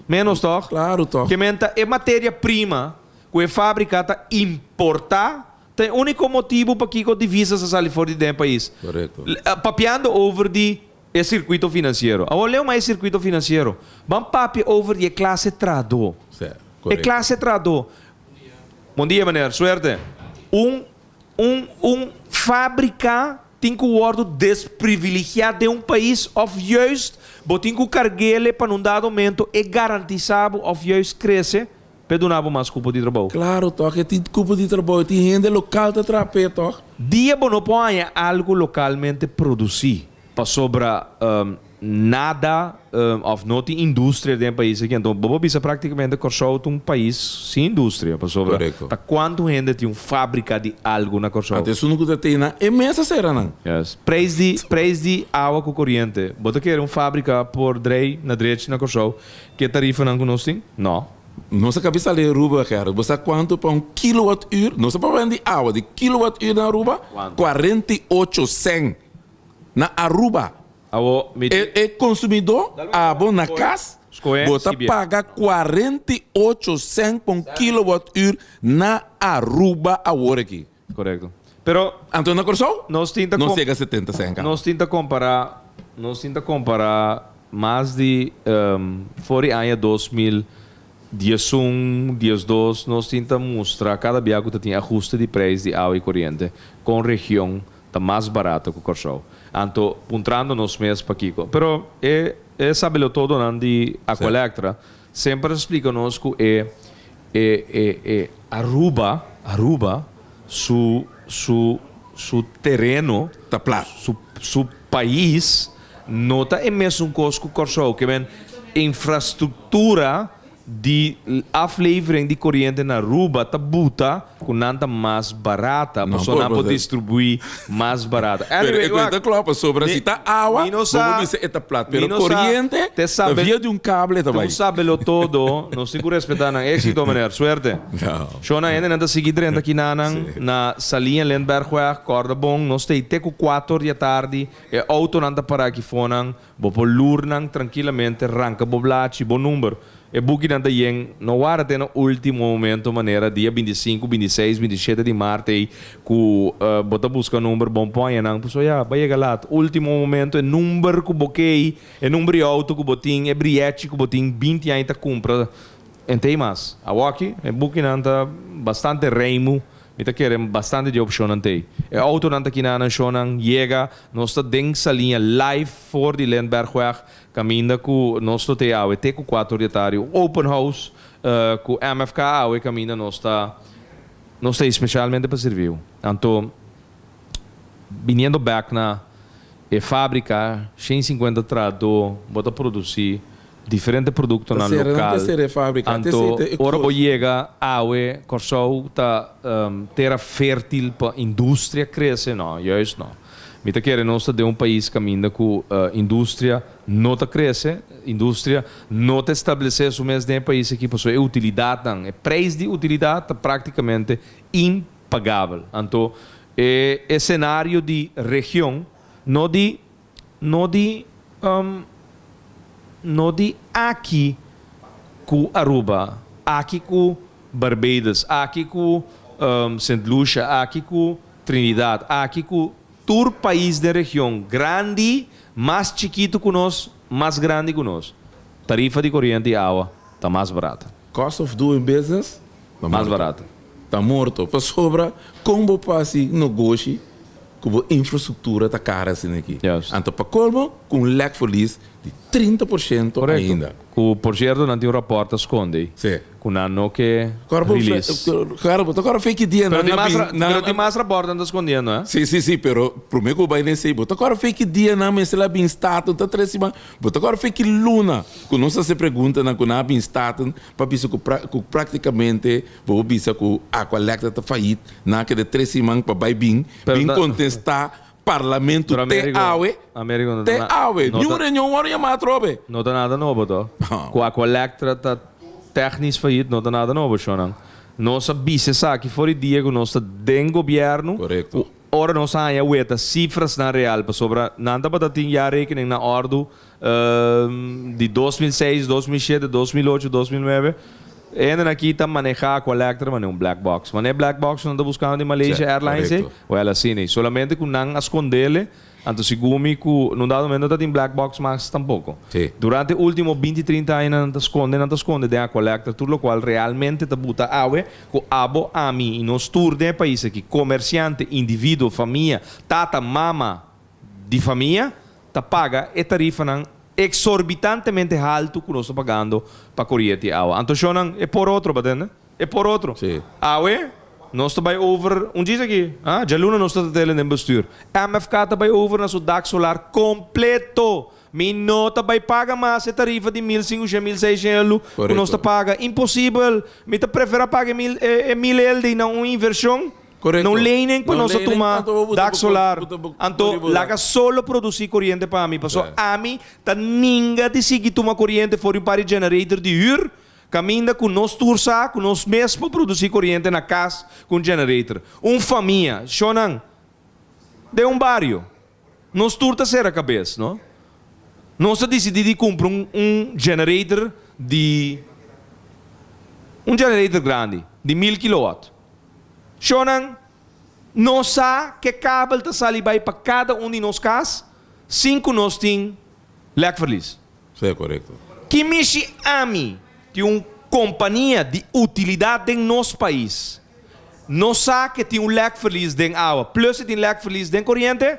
Ménos, tòg? Klaru, tòg. Ke men ta e materia prima ku e fábrika ta importá Ta e úniko motibu pakiko divisas a sali for di den e pais. Korekto. Papiando over di e sirkuito finansiero. Awor leu mas e sirkuito finansiero. Ban papia over di e klase trahadó. Sè, E korekto. klase trahadó. Bon dia meneer, suerte. Un un un fábrika tin ku wòrdu desprivilegiá den un pais òf juist bo tin ku karg'ele pa na un dado momento e garantisá bo òf juist krese P'e duna bo mas kupo di trabou. Claro toch, e tin kupo di trabou, e tin hende local ta traha p'e toch. Dia bo no por haña algu localmente produci pasobra nada of no tin industria den e pais aki, anto bo por bisa practicamente Corsou ta un pais sin industria pasobra Correcto. ta cuanto hende tin un fabrica di algu na Corsou. Anto esun ku ta tene nan e mes a sera nan. Yes. Prijs di prijs di awa ku coriente, bo ta kere un fabrica por drei na drechi na Corsou ke tarifanan ku nos tin? No. Nos a kabi sali Aruba, Gerrit. Bo sa kuantu pa un kilowattuur? Nos ta papia di awa, di kilowattuur na Aruba? Kuantu? 48 cent na Aruba. Awo, mi E, e konsumidó, abo na kas, Skohe, bo ta skibie. paga 48 cent pa un kilowattuur na Aruba awor aki. Korekto. Pero. Anto na Kòrsou? Nos tin ta. Nos yega 70 cent kaba. Nos tin ta kompará, nos tin ta kompará mas di for di aña 2011, 12, nos tin ta mustra kada bia ku ta tin ahuste di preis di awa i koriente kon region ta mas barato ku Kòrsou. Anto puntrando nos mes pakiko. Pero e e sabelotodonan di Aqualectra Semper a splica nos cu e e e e Aruba, Aruba su su su tereno, Ta plat. su su pais no ta e mesun cos cu Corsou. Ke men infrastructura di aflevering di coriente na Aruba ta buta cu nan ta mas barata, No pasobra nan por por por distribui mas barata. Pero Anyway, e wak, cuenta klopt, pasobra mi, si ta awa, mi no bo por sa, bisa e ta plat, mi pero no sa, coriente te ta sabe, via di un cable ta tu bai. sabelo todo, nos tin cu respeta nan exito, meneer. Suerte. No. Shona, hendenan ta sigui drenta kinanan Sí. na Saliña Lindbergweg, corda bon, nos ta ei te cu cuater di atardi, e autonan ta para aki fonan, bo por lur nan trankilamente, ranca bo blachi, bo number. E bukinan ta yen, no warda te na ultimo momento manera dia 25, 26, 27 di maart ei ku bo ta buska number bon pon nan. Pasobra ya, bo a yega laat. Ultimo momento e number ku bo kei, e number di auto ku bo tin, e briechi ku bo tin 20 aña ta kumpra en tei mas. Awoki e bukinan ta bastante reimu. Mi ta kere bastante di opshonnan t'ei. E outonan ta kina nan shonnan yega. Nos ta den Saliña live for di Lindbergweg kaminda ku nos lo t'ei awe te ku kuater di e tardi. Un open house ku MFK awe kaminda nos ta nos t'ei spesialmente pa sirbiu. Anto biniendo bek na e fábrika 150 trahadó bo ta produsí diferente produktonan lokal. Anto ora bo yega awe Kòrsou ta tera fértil pa industria krese? No, juist no. Mi ta kere nos ta den un pais kaminda ku industria no ta krese, industria no ta establesé su mes den e pais aki pasobra e utilidatnan, e preis di utilidat ta práktikamente impagabel. Anto e esenario di region no di No di no di aki ku Aruba, aki ku Barbados, aki ku Sint Lucia, aki ku Trinidad, aki ku tur pais den region grandi, mas chikitu ku nos, mas grandi ku nos. Tarifa di koriente i awa ta mas barata. Cost of doing business ta Mas barata. Ta morto. Pasobra kon bo por hasi nogoshi ku bo infrastruktura ta kara asina aki? Juist. Anto pa kolmo ku un lek verlies di 30% Korekto. ainda. Ku por sierto nan tin un rapòrt ta skonde Sí. ku nan no ke Kòrda bo release. Kòrda bo ta kòrda fe ki dia Pero nan tin a mas bin nan pero tin mas rapòrt nan ta skondiendo eh. Sí sí sí pero promé ku bo bai den esei bo ta kòrda fe ki dia nan mester a bin Staten ta tres siman Bo ta kòrda fe ki luna ku nos hasi preguntanan ku nan a bin Staten pa bisa ku ku praktikamente bo por bisa ku Aqualectra ta fayit, nan a keda tres siman pa bai bin bin kontestá Parlamento te awe, te awe, niun reunion wòrdu yamá atrobe. No ta nada nobo to. Ku Aqualectra ta tèknis fayit no ta nada nobo shonnan. Nos a bisa esaki for di dia ku nos ta den gobièrnu ku Ora nos a haña weta sifrasnan real pasobra nan tabata tin ya rekening na òrdu di 2006, 2007, 2008, 2009. E hendenan aki ta manehá Aqualectra manera un black box. Manera e black box ku nan ta buskando di Malaysia Airlines ei, wèl asina ei. Solamente ku nan a skondele. Anto segun mi ku nun dado momento no ta tin black box mas tampoko. Durante e ultimo 20, 30 aña nan ta skonde, nan ta skonde den Aqualectra tur lokual realmente ta buta awe ku abo, ami i nos tur den e pais aki, komersiante, individuo, famia, tata, mama di famia, ta paga e tarifanan eksorbitantemente haltu ku nos ta pagando pa koriente i awa. Anto shonnan e por otro, bo tende? E por otro. Sí. Awe, nos ta bai over, un djis aki, ah, djaluna nos ta tele den bestuur. MFK ta bai over na su dak solar completo. Mi no ta bai paga mas e tarifa di 1500, 1600 elu cu nos ta Correcto. paga. Imposibel. Mi ta prefera paga e mil, e mil elde na un inversion, Correcto. na un lening pa Na un nos a lening, tuma anto bo buta dak bo solar. buta bo Anto, pone bo dak. laga solo produci coriente pa mi, paso Sí. ami ta ninga di sigui tuma coriente for di un par di generator di huur. Kaminda ku nos tur sa ku nos mes por produsí koriente na kas ku un generator. Un famia, shonnan, den un bario. Nos tur ta sera kabes, no? Nos ta disidí di kumpra un un generator di un generator grandi, di 1000 kilowatt. Shonnan, nos sa ke kabel ta sali bai pa kada un di nos kas sin ku nos tin lèkverlies. Sea korekto. Ki mishi ami tin un kompania di utilidat den nos pais no sa ke tin un lèkverlies den awa plus e tin lèkverlies den koriente?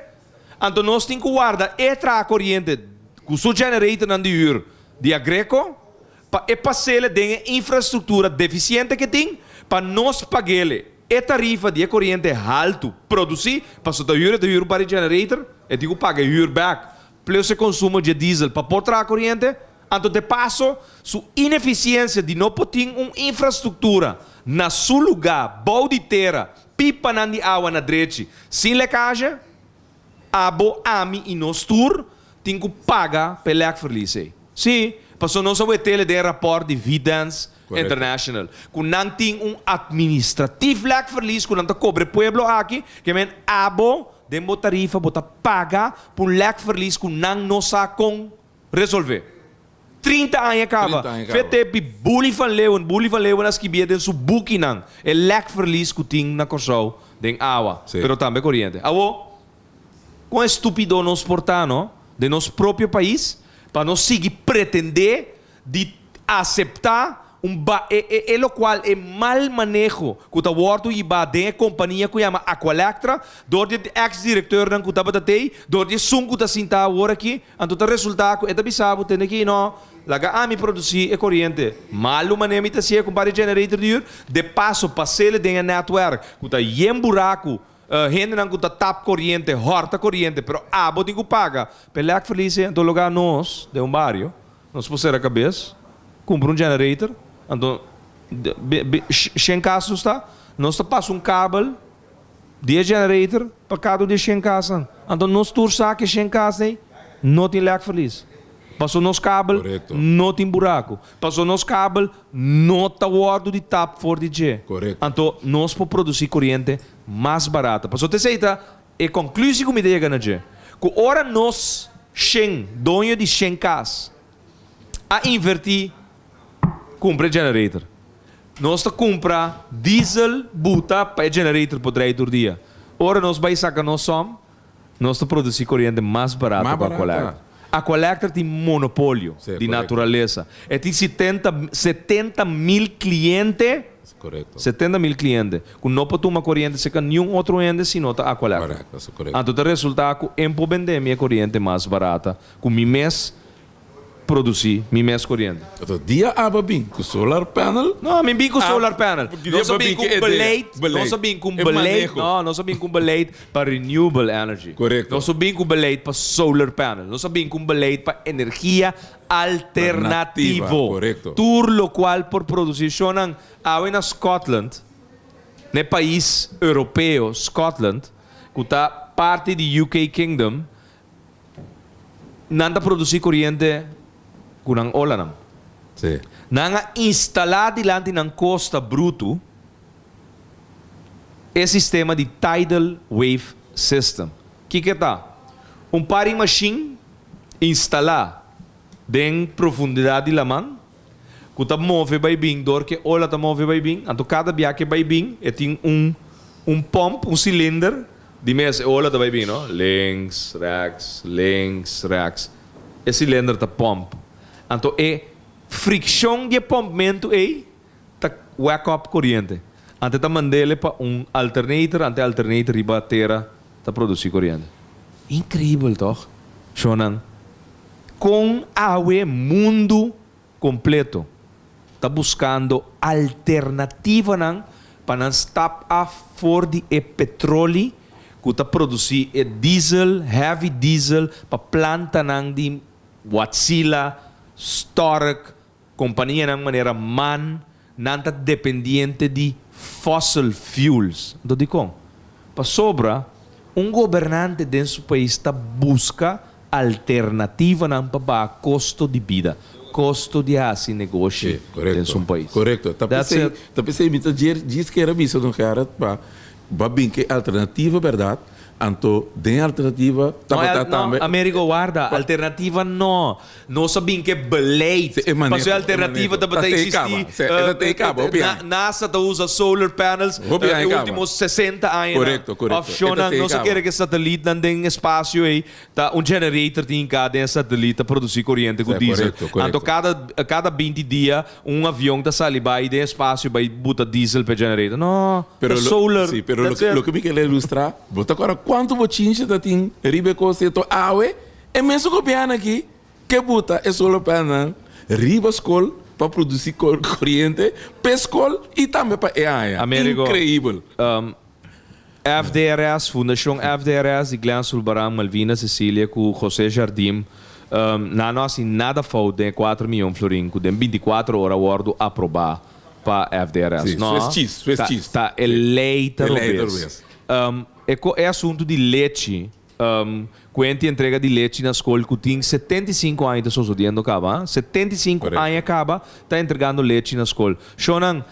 Anto nos tin ku warda e traha koriente ku su generatornan di hür di Aggreko pa e pasele den e infrastruktura defisiente ke tin pa nos pagele e tarifa di e koriente haltu produsí pasobra ta hür e ta hür un par di generator e tin ku paga e hür bèk Plus e consumo dje diesel pa por traha coriente, anto de paso su ineficiencia di no por tin un infrastructura na su lugar bou di tera, pipanan di awa na drechi sin lekage, abo, ami y nos tur tin cu paga pa e lekverlies ey. Sí, pasobra nos a wetele den e rapport di Vitens International cu nan tin un administratief lekverlies cu nan ta cobra e pueblo aki, ke men abo Den bo tarifa bo ta paga pa un lèkverlies ku nan no sa kon resolvé. 30 aña kaba. 30 aña kaba. Fete pi Bully van Leeuwen. Bully van Leeuwen a skibié den su bukinan e lèkverlies ku tin na Kòrsou den awa, Sí. pero tambe koriente. Awo, kon estúpido nos por ta, no, den nos propio pais pa nos sigui pretendé di aseptá un ba e e e lokual e mal maneho ku ta wòrdu hibá den e kompania ku yama Aqualectra dor di e eks direktornan ku tabata tei, dor di esun ku ta sintá awor aki, anto ta resultá ku e ta bisa bo tende ki no laga ami produsí e koriente malu manera mi ta hasié ku un par di generator di hür, de paso pas'el den e nètwèrk ku ta yen buraku, hendenan ku ta tap koriente, hòrta koriente, pero abo tin ku paga p'e lèk verlies ei, anto loga nos den un bario. Nos por sera kabes, kumpra un generator, anto shen kas nos ta, nos ta pasa un kabel di e generator pa kada un di e shen kasnan. Anto nos tur sa ku e shen kas ei no tin lèkverlies. Pasobra nos kabel no tin buraku. Pasobra nos kabel no ta wòrdu di tap for di dje. Anto nos por produsí koriente mas barata. Pasobra esei ta E konklusie ku mi ta yega na dje, ku ora nos shen doño di shen kas a invertí kumpra e generator, nos ta kumpra diesel buta pa e generator por drai tur dia. Ora nos bai saka nos som, nos ta produsí koriente mas barato ku Aqualectra. Aqualectra tin monopolio di naturalesa. E tin sitenta 70,000 kliente. 70,000 kliente ku no por tuma koriente serka niun otro hende si no ta Aqualectra. Anto ta resultá ku en por bende mi e koriente mas barata ku mi mes produsí mi mes koriente. Anto dia aba bin ku solar panel? No, mi bin ku solar panel. Nos a bin ku un beleid, nos a bin ku un beleid, no, nos a bin ku un beleid pa renewable energy. Nos a bin ku un beleid pa solar panel. Nos a bin ku un beleid pa energia alternativo. Tur locual por produci shownan awe na Scotland, na e pais Europeo Scotland, cu ta parti di UK Kingdom, nan ta produci coriente cu nan olanan. Nan a instala dilanti nan costa brutu e sistema di tidal wave system. Kico e ta? Un par di machine Instalá den profundidat di laman, ku ta move bai bin dor ku e ola ta move bai bin. Anto kada bia ku e bai bin e tin un un pòmp, un silinder di mes e ola ta bai bin, no? Links, rèks, links, rèks. E silinder ta pòmp. Anto e frikshon di e pòmpmentu ei ta wèk òp koriente. Anto e ta mand'el pa un alternator, anto e alternator riba tera ta produsí koriente. Inkreibel tòg? Shonnan, kon awe mundu kompleto ta buskando alternativanan pa nan stap af for di e petroli ku ta produsí e diesel, heavy diesel, pa plantanan di Watsila, Stork, Kompanianan manera man, nan ta dependiente di fossil fuels. Anto dikon? Pasobra un gobernante den su pais ta buska alternativanan pa baha kosto di bida, kosto di hasi negoshi den su pais. Korekto. Ta That's p'esei, it. ta p'esei mi ta djer djis kere bisa don Gerrit pa ba bin ku e alternativa bèrdat. Anto den alternativa tabata tambe. No, Amerigo warda, alternativa no. Nos a bin ke beleid. Si, e maneho, Pasobra e alternativa e maneho. tabata Ta tei existi. kaba. Si, e ta tei kaba, hopi aña. NASA ta usa solar panels Hopi e aña kaba. ultimo 60 añanan. Korekto, korekto. Of E ta shownan, tei nos a kaba. kere ke satelitnan den espasio ei ta un generator tin hinká den e satelit ta produsi koriente ku Si, diesel. korekto, korekto. Anto kada kada 20 dia un avion ta sali bai den espasio bai buta diesel pa e generator. No, Pero ta lo, solar. si, pero That's loke, it. loke mi kere ilustrá, bo ta kòrda kuantu bochincha ta tin riba e kos ei? Awe E mesun gobièrnu aki ke buta e solar panelnan riba skol pa produsí koriente p'e skol i tambe pa e aña. Amerigo, Inkreibel! FDRS, Fundashon FDRS di Glenn Sulbaran, Malvina Cecilia ku José Jardim, nan no hasi nada fout den e kuater miyon florin ku den bintikuater ora wòrdu aprobá pa FDRS. Sí, No, Swiss cheese, Swiss ta, cheese. ta e lei ta E lei ta robes. robes. E ko e asuntu di lechi Cuenti entrega di lechi na scol cu tin 75 aña ta sosodiendo caba. 75 Correcto. aña caba ta entregando lechi na scol. Shonan,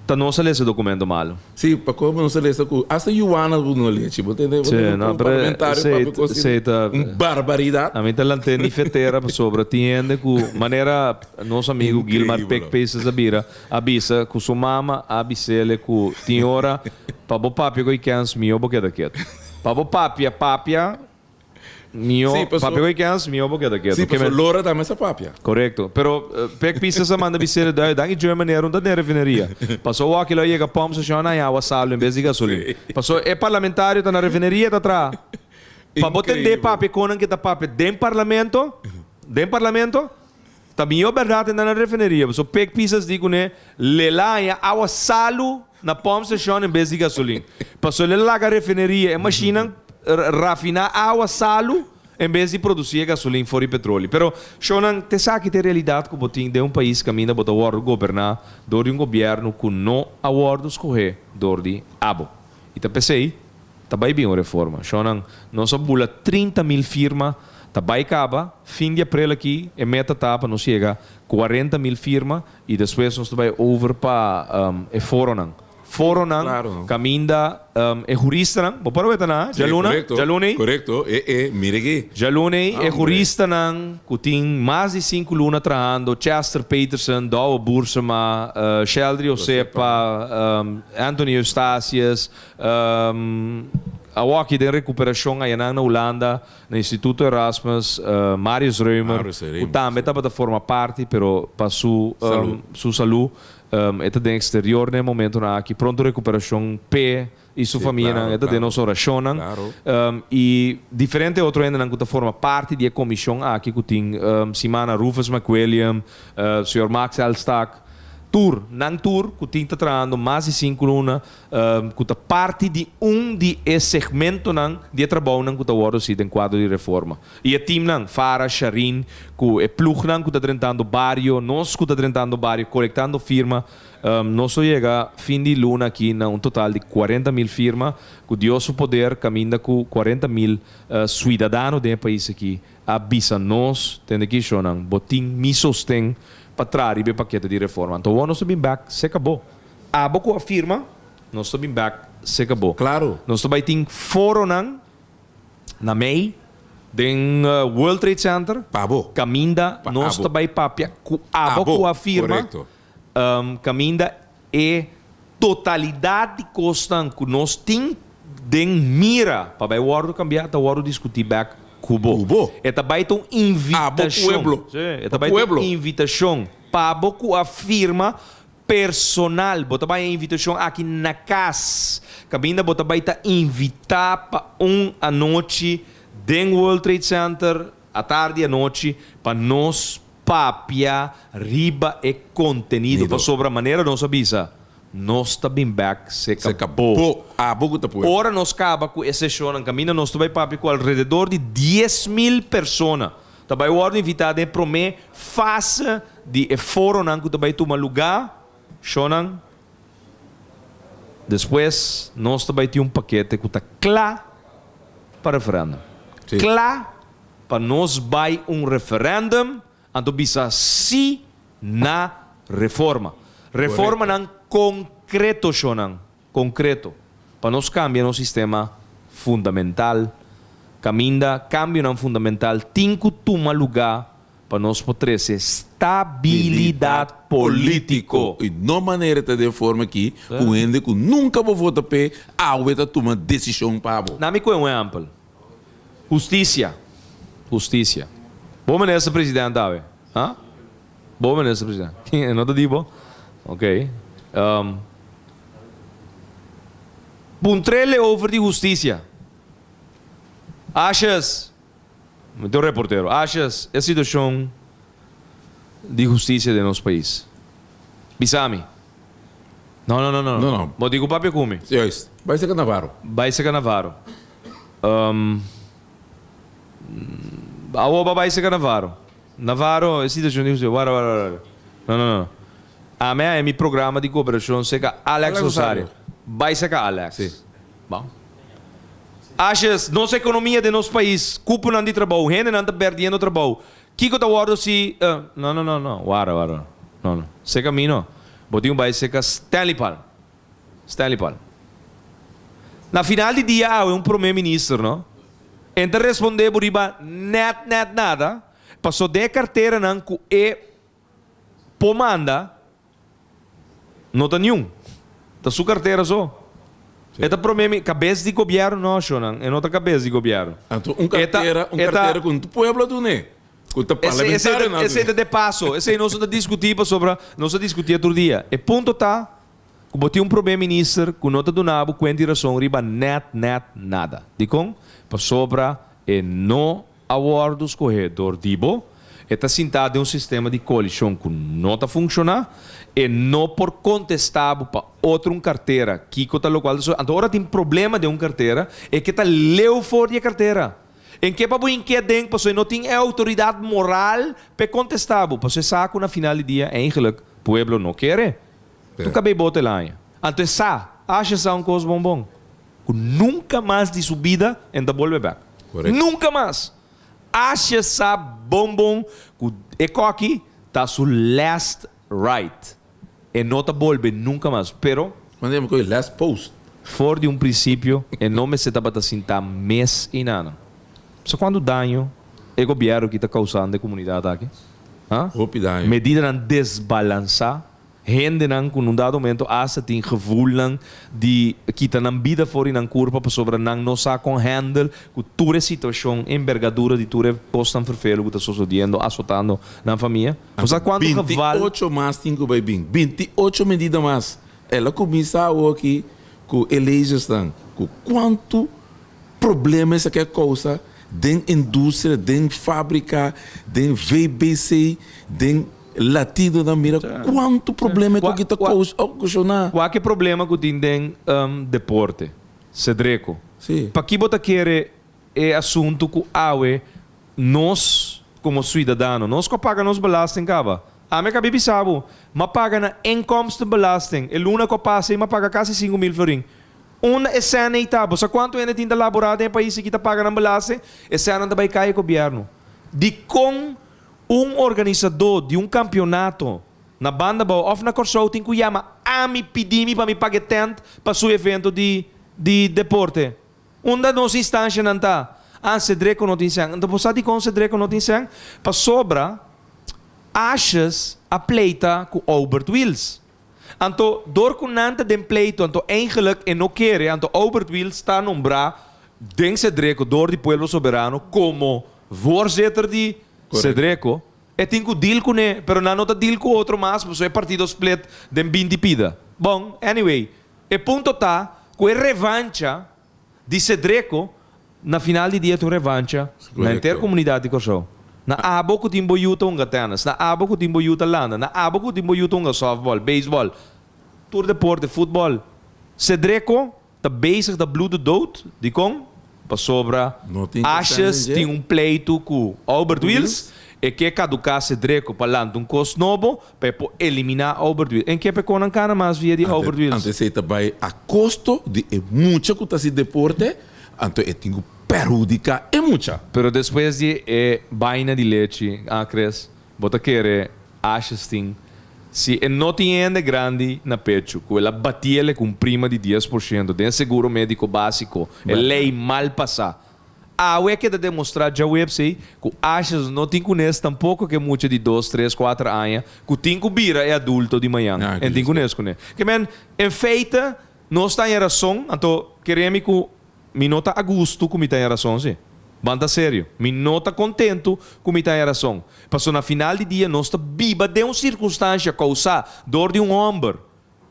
ta Ta nos a lesa e documento malo. Sí, pa como nos a lesa cu hasta yuana bo no lechi. Bo tende, bo tende un parlamentario papia cos asina. Ta un barbaridad. Ami ta lant'é ni fetera pasobra tin hende cu manera nos amigo Gilmar Increíble. Pek Peces a bira a bisa cu su mama a bis'ele cu tin ora pa bo papia cu e kens mihó bo keda ketu. Pa bo papia papia Mihó, Sí, paso- papia ku e kens, mihó bo keda ketu. Sí, Ke paso men- Lora tambe sa papia. Korekto. Pero Pek Pisas a manda bis'é dui, danki Joe meneer un ta den refineria. Paso waki lo a yega pump station a haña awa salu en bes di gasolin. Paso e parlamentario ta na refineria ta traha. Pa bo tendé Increíble. papia konan ke ta papia den parlamento, den parlamento, Ta mihó bèrdat e na na refineria. Pasobra Pek Pisas di kuné lela haña awa salu na pòmp stashon en bes di gasolin. Pasobra el a laga refineria e mashinnan rafiná awa salu en bes di produsí e gasolin for di petroli. Pero, shownan, ta esaki ta e realidat ku bo tin den un pais kaminda bo ta wòrdu goberná dor di un gobièrnu ku no a wòrdu skohé dor di abo. I ta p'esei Ta bai bin un reforma. Shonnan, nos a bula 30.000 firma, ta bai kaba, fin di aprel aki e meta ta pa nos yega 40.000 firma i despues nos ta bai over pa e foronan. Foronan Claro. kaminda e huristanan, bo por a weta nan, Sí, djaluna, korekto, djaluna ei? Korekto, e e, mira aki. Djaluna ei e Hombre. huristanan ku tin mas di sinku luna trahando, Chester Peterson, Douwe Boersema, Sheldry Osepa, Anthony Eustatius, Awoki den rekuperashon ayanan na Hulanda, na Instituto Erasmus, Marius Reumer, ku tambe tabata forma parti, pero pa su su salú e ta den eksterior na e momentunan aki. Pronto rekuperashon p'e i su famianan, e ta den nos orashonnan. I diferente otro hendenan ku ta forma parti di e komishon aki ku tin simana Rufus McWilliam, señor Max Elstak, tur, nan tur ku tin ta trahando mas di sinku luna ku ta parti di un di e segmentonan di e trabounan ku ta wòrdu hasi den kuadro di reforma. I e timnan, Farah, Sharin, ku e plugnan ku ta drentando bario, nos ku ta drentando bario kolektando firma, nos lo yega fin di luna aki na un total di 40.000 firma, ku Dios su poder kaminda ku 40.000 suidadano den e pais aki a bisa nos, tende ki shownan, bo tin mi sosten pa traha riba e pakete di reforma. Anto awor nos ta bin bèk, se kabó. Abo ku a firma, nos ta bin bek seka bo. Claro. Nos ta bai tin foronan na mei den World Trade Center. Pa bo. Kaminda Pa nos abo. ta bai papia ku abo ku a firma. Korekto. Kaminda e totalidat di kosnan ku nos tin den mira pa bai wòrdu kambiá ta wòrdu diskutí bek ku bo. Ku bo. E ta bai ta un Abo invitashon. pueblo. Sí, e ta Pa bai ta un pueblo. invitashon pa bo ku a firma Personal, bo ta bai e invitashon aki na kas, kaminda bo ta bai ta invitá pa un anochi den World Trade Center, atardi anochi, pa nos papia riba e kontenido. Nido. Pasobra manera nos a bisa, nos ta bin bèk seka Seka bo. bo, abo ku ta pueblo. Ora nos kaba ku e seshonnan, kaminda nos ta bai papia ku alrededor di 10.000 persona. Ta bai wòrdu invitá den e promé fase di e foronan ku ta bai tuma lugá, shownan. Despues nos ta bai tin un pakete ku ta kla pa referèndum. Sí. Kla pa nos bai un referèndum anto bisa sí na reforma. Reformanan konkreto, shownan. Konkreto, pa nos kambia nos sistema fundamental, kaminda kambionan fundamental tin ku tuma lugá pa nos por trese stabilidat polítiko. I no manera ta den forma aki ku hende ku nunka bo vota p'e awe ta tuma desishon pa bo. Na mi koe un ehèmpel. Hustisia. Hustisia. Bo minister president awe? Ha? Bo minister president. No ta di bo? Ok. Puntrele over di husticia. Ashes, mi ta un reportero, Ashes, e situacion di husticia den nos pais. Bisa mi. No, no, no, no. No, no. Bo di cu papia cu mi. Juist. Bai seca Navarro. Bai seca Navarro. Awo bo bai seca Navarro. Navarro, e situacion di husticia. Wara, wara, wara. No, no, no. Ami a mi programa di cooperacion seca Alex Rosario. Bai seca Alex. Sí. Bon. Ashes, nos economia den nos pais, cuponan di trabou, hendenan ta perdiendo trabou. Kico ta wordo si, no, no, no, no, wara, wara. No, no. Seca mi no. Bo tin un bai serka Stanley Palm. Stanley Palm. Na final di dia awe un prome minister no en ta responde bo riba net net nada paso den e karteranan ku e por manda no ta niun. Ta su kartera so. E ta prome mi kabes di gobierno no shownan e no ta kabes di gobierno. Anto un kartera un kartera ku pueblo a dun'é. Ku ta parlamentarionan. Esei ta de paso. Esei nos no ta diskutí pasobra nos ta diskutié tur dia. E punto ta ku bo tin un prome minister ku no ta duna bo kuenta i rason riba nèt nèt nada. Dikon? Pasobra e no a wòrdu skohé dor di bo, e ta sintá den un sistema di koalishon ku no ta funshoná, e no por kontestá bo pa otro un kartera kiko ta lokual ta sosodé. Anto ora tin problema den un kartera e ke ta leu for di e kartera. En ke pa bo inkiet den pasobra e no tin e autoridad moral p'e contesta bo, pasobra e sa cu na final di dia eigenlijk pueblo no kere. Tu cabey bote el aña. Anto e sa, Asha sa un cos bon bon, cu nunca mas di su bida en ta bolbe bek. Nunca mas! Asha sa bon bon cu e coki ta su last ride. E no ta bolbe nunca mas, pero. Manda yama koe last post. For di un principio e no mester tabata sinta mes einanan. Sa cuanto daño e gobierno aki ta causando e comunidad aki? Ha? Hopi daño. Medidanan desbalansa, hendenan cu na un dado momento hasta tin gevoelnan di kita nan bida for di nan curpa pasobra nan no sa con handle cu tur e situacion, enbergadura di tur e cosnan vervelo cu ta sosodiendo, azotando nan famia. Bo sa kuantu geval. 28 mas tin ku bai bin. 28 medida mas. El a kuminsá awoki ku e lezersnan ku kuantu problema esaki a kousa den industria, den fábrika, den VBC, den latidonan. Mira kuantu problema esaki ta okashoná. Wak e problema ku tin den deporte, Cedreco. Paki bo ta kere E asuntu ku awe nos komo suidadano, nos ku a paga nos belasting kaba. Ami a kabi bisa bo, m'a paga na inkomstenbelasting, e luna ku a pasa ei m'a paga kasi 5000 florin. Unda e sèn ei ta? Bo sa kuantu hende tin ta laborá den e pais aki ta paga nan belasting? E sènnan ta bai kai e gobièrnu. Dikon un organisadó di un kampionato na Banda Bou òf na Kòrsou tin ku yama ami pidi mi pa mi paga e tènt pa su evento di di deporte? Unda nos instancianan ta? Ah, Cedreco no tin sèn. Anto bo sa dikon Cedreco no tin sèn? Pasobra Asjes a pleita ku Aubert Wiels. Anto dor ku nan ta den pleito, anto eigenlijk e no kere, anto Aubert Wiels ta nombrá den Cedreco dor di Pueblo Soberano komo voorzitter di Cedreco. E tin ku deal kuné, pero nan no ta deal ku otro mas pasobra e partido split den 20 pida. Bon, anyway, E punto ta cu e revancha di Cedreco na final di dia ta un revancha na henter comunidad di Corsou. Na abo cu tin bo yu ta hunga tennis, na abo cu tin bo yu ta landa, na abo cu tin bo yu ta hunga softball, baseball, tur deporte, futbol. Cedreco ta bezig ta bloeden dood. Dicon? Pasobra Asjes tin un pleitu cu Albert Wiels, e ke caduca Cedreco pa lanta un cos nobo pa e por eliminá Albert Wiels. En ke pa e konan kana mas via di Albert Wiels? Anto esei ta bai a kosto di e mucha ku ta hasi deporte, anto e tin ku perhudiká e mucha. Pero despues di e baina di lechi, ah Chris, bo ta kere Ashes tin, si e no tin hende grandi na pechu ku el a batiele ku un prima di 10% den seguro médiko básiko, e lei mal pasá. Awe a keda demostrá djaweps ei ku Ashes no tin kunes tampoko ku e mucha di dos, tres, kuater aña ku tin ku bira e adulto di mañan. En tin kunes kuné. Ke men, en feite, nos ta haña rason, anto kere mi ku mi no ta a gustu ku mi ta haña rason si. Ban ta serio, mi no ta kontentu ku mi ta haña rason. Pasobra na final di dia nos ta biba den un sirkunstansha kousá dor di un hòmber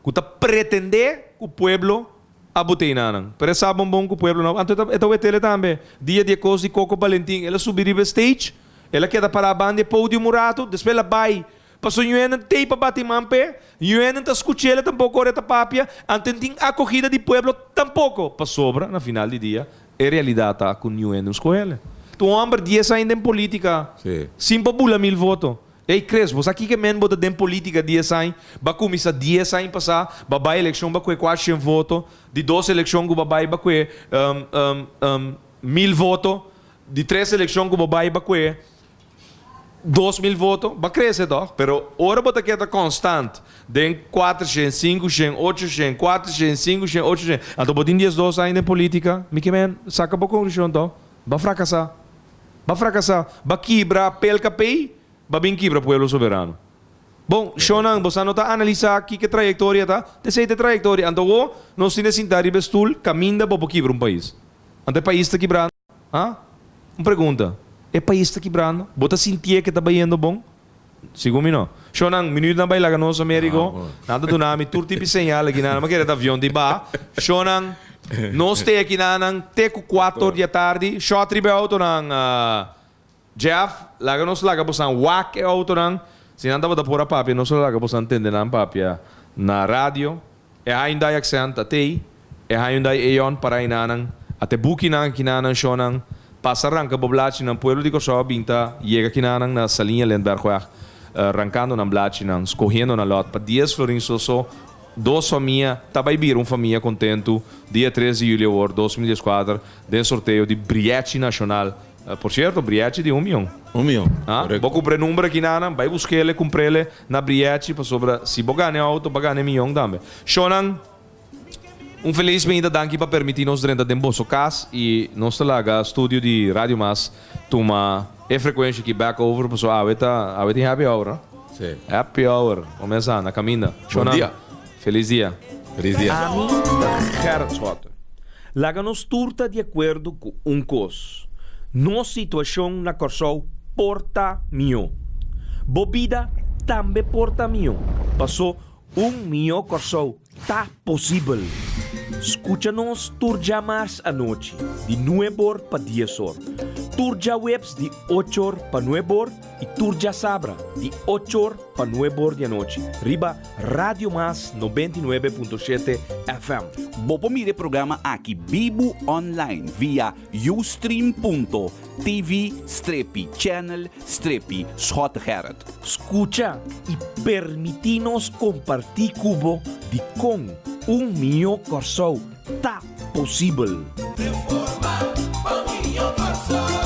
ku ta pretendé ku pueblo a bot'é nanan. Pero e sa bon bon ku pueblo no. Anto e ta wet'el tambe. Dia di e kos di Coco Balentin, el a subi riba e stage, el a keda pará banda e podium un ratu, despues el a bai. Pasobra ñuenan t'ei pa bati man p'e, ñuenan ta skuch'el tampoko ora e ta papia, anto e no tin akogida di pueblo tampoko. Pasobra, na final di dia, E realidat ta ku niun hende no skohel. Ta un hòmber dies aña den polítika sin por bula mil voto. Ey Chris, bo sa kiko men bo ta den polítika dies aña? Bo a kuminsá dies aña pasá, bo a bai elekshon bo a kue kuarshen voto, di dos elekshon ku bo a bai bo a kue mil voto, di tres elekshon ku bo bai bo a kue. 2000 voto, bo a krese tòg, pero ora bo ta keda konstant den 400, 500, 800, 400, 500, 800, anto bo tin 12 aña den polítika, mi ke men saka bo konklushon tòg, bo a frakasá, bo a frakasá, bo a kibra PLKP, bo a bin kibra Pueblo Soberano. Bon, shownan, bosa no ta analisá kiko e trayektoria ta? T'esei ta e trayektoria. Anto awor nos tin e sintá riba e stul kaminda bo por kibra un pais. Anto e pais ta kibrando? Ha? Un pregunta. E pais ta kibrando? Bo ta sintié ke ta bayendo bon? Segun mi no. Shownan, minuutnan bai laga nos Americo. Nan ta duna mi tur tipo di señal aki nan. Mi a kere ta avion di baha. Shownan, nos te aki nan te ku kuator di atardi. Shòt riba e autonan. Jeff, laga nos laga bosan wak e autonan. Si nan tabata por a papia, nos lo laga bosan tende nan papia na radio. E Hyundai Accent a tei, e Hyundai Eon para enanan, a te bukinan kinanan shonnan, pasa ranka bo blachinan, pueblo di Kòrsou a bin ta yega kinanan na Saliña Lindbergweg, rankando nan blachinan, skohiendo nan lòt pa dies florin so so. Dos famia ta bai bira un famia kontentu dia tres di yüli awor 2014 den sorteo di Briechi Nashonal. Por cierto, Briechi di un mion. Un mion, Ah, correcto. bo cumpra e number aki nanan, bai busquele, cumprele na Briechi, pasobra si bo gana e auto, bo gana e mion tambe. Shownan, un feliz mainta, danki pa permiti nos drenta den boso cas y nos ta laga studio di Radio Mas tuma e frecuencia aki back over, pasobra awe ta, awe tin happy hour, no? Si. Happy hour, comenzá na caminda. Bon Shownan, dia. feliz dia. Feliz dia. Ami ta Gerrit Schotten. Laga nos tur ta di akuerdo ku un kos, nos situashon na Kòrsou por ta mihó. Bo bida tambe por ta mihó, pasó un mihó Kòrsou ta posibel. Skucha nos tur djamars anochi di nueb'or pa dies'or, tur djaweps di och'or pa nueb'or i tur djasabra di och'or pa nueb'or di anochi riba Radio Mas 99.7 FM. Bo por mira e programa aki bibu online via ustream.tv strepi channel strepi Schottegerrit. Skucha i permití nos kompartí ku bo dikon un mihó Kòrsou ta posibel. Reforma pa mihó Kòrsou.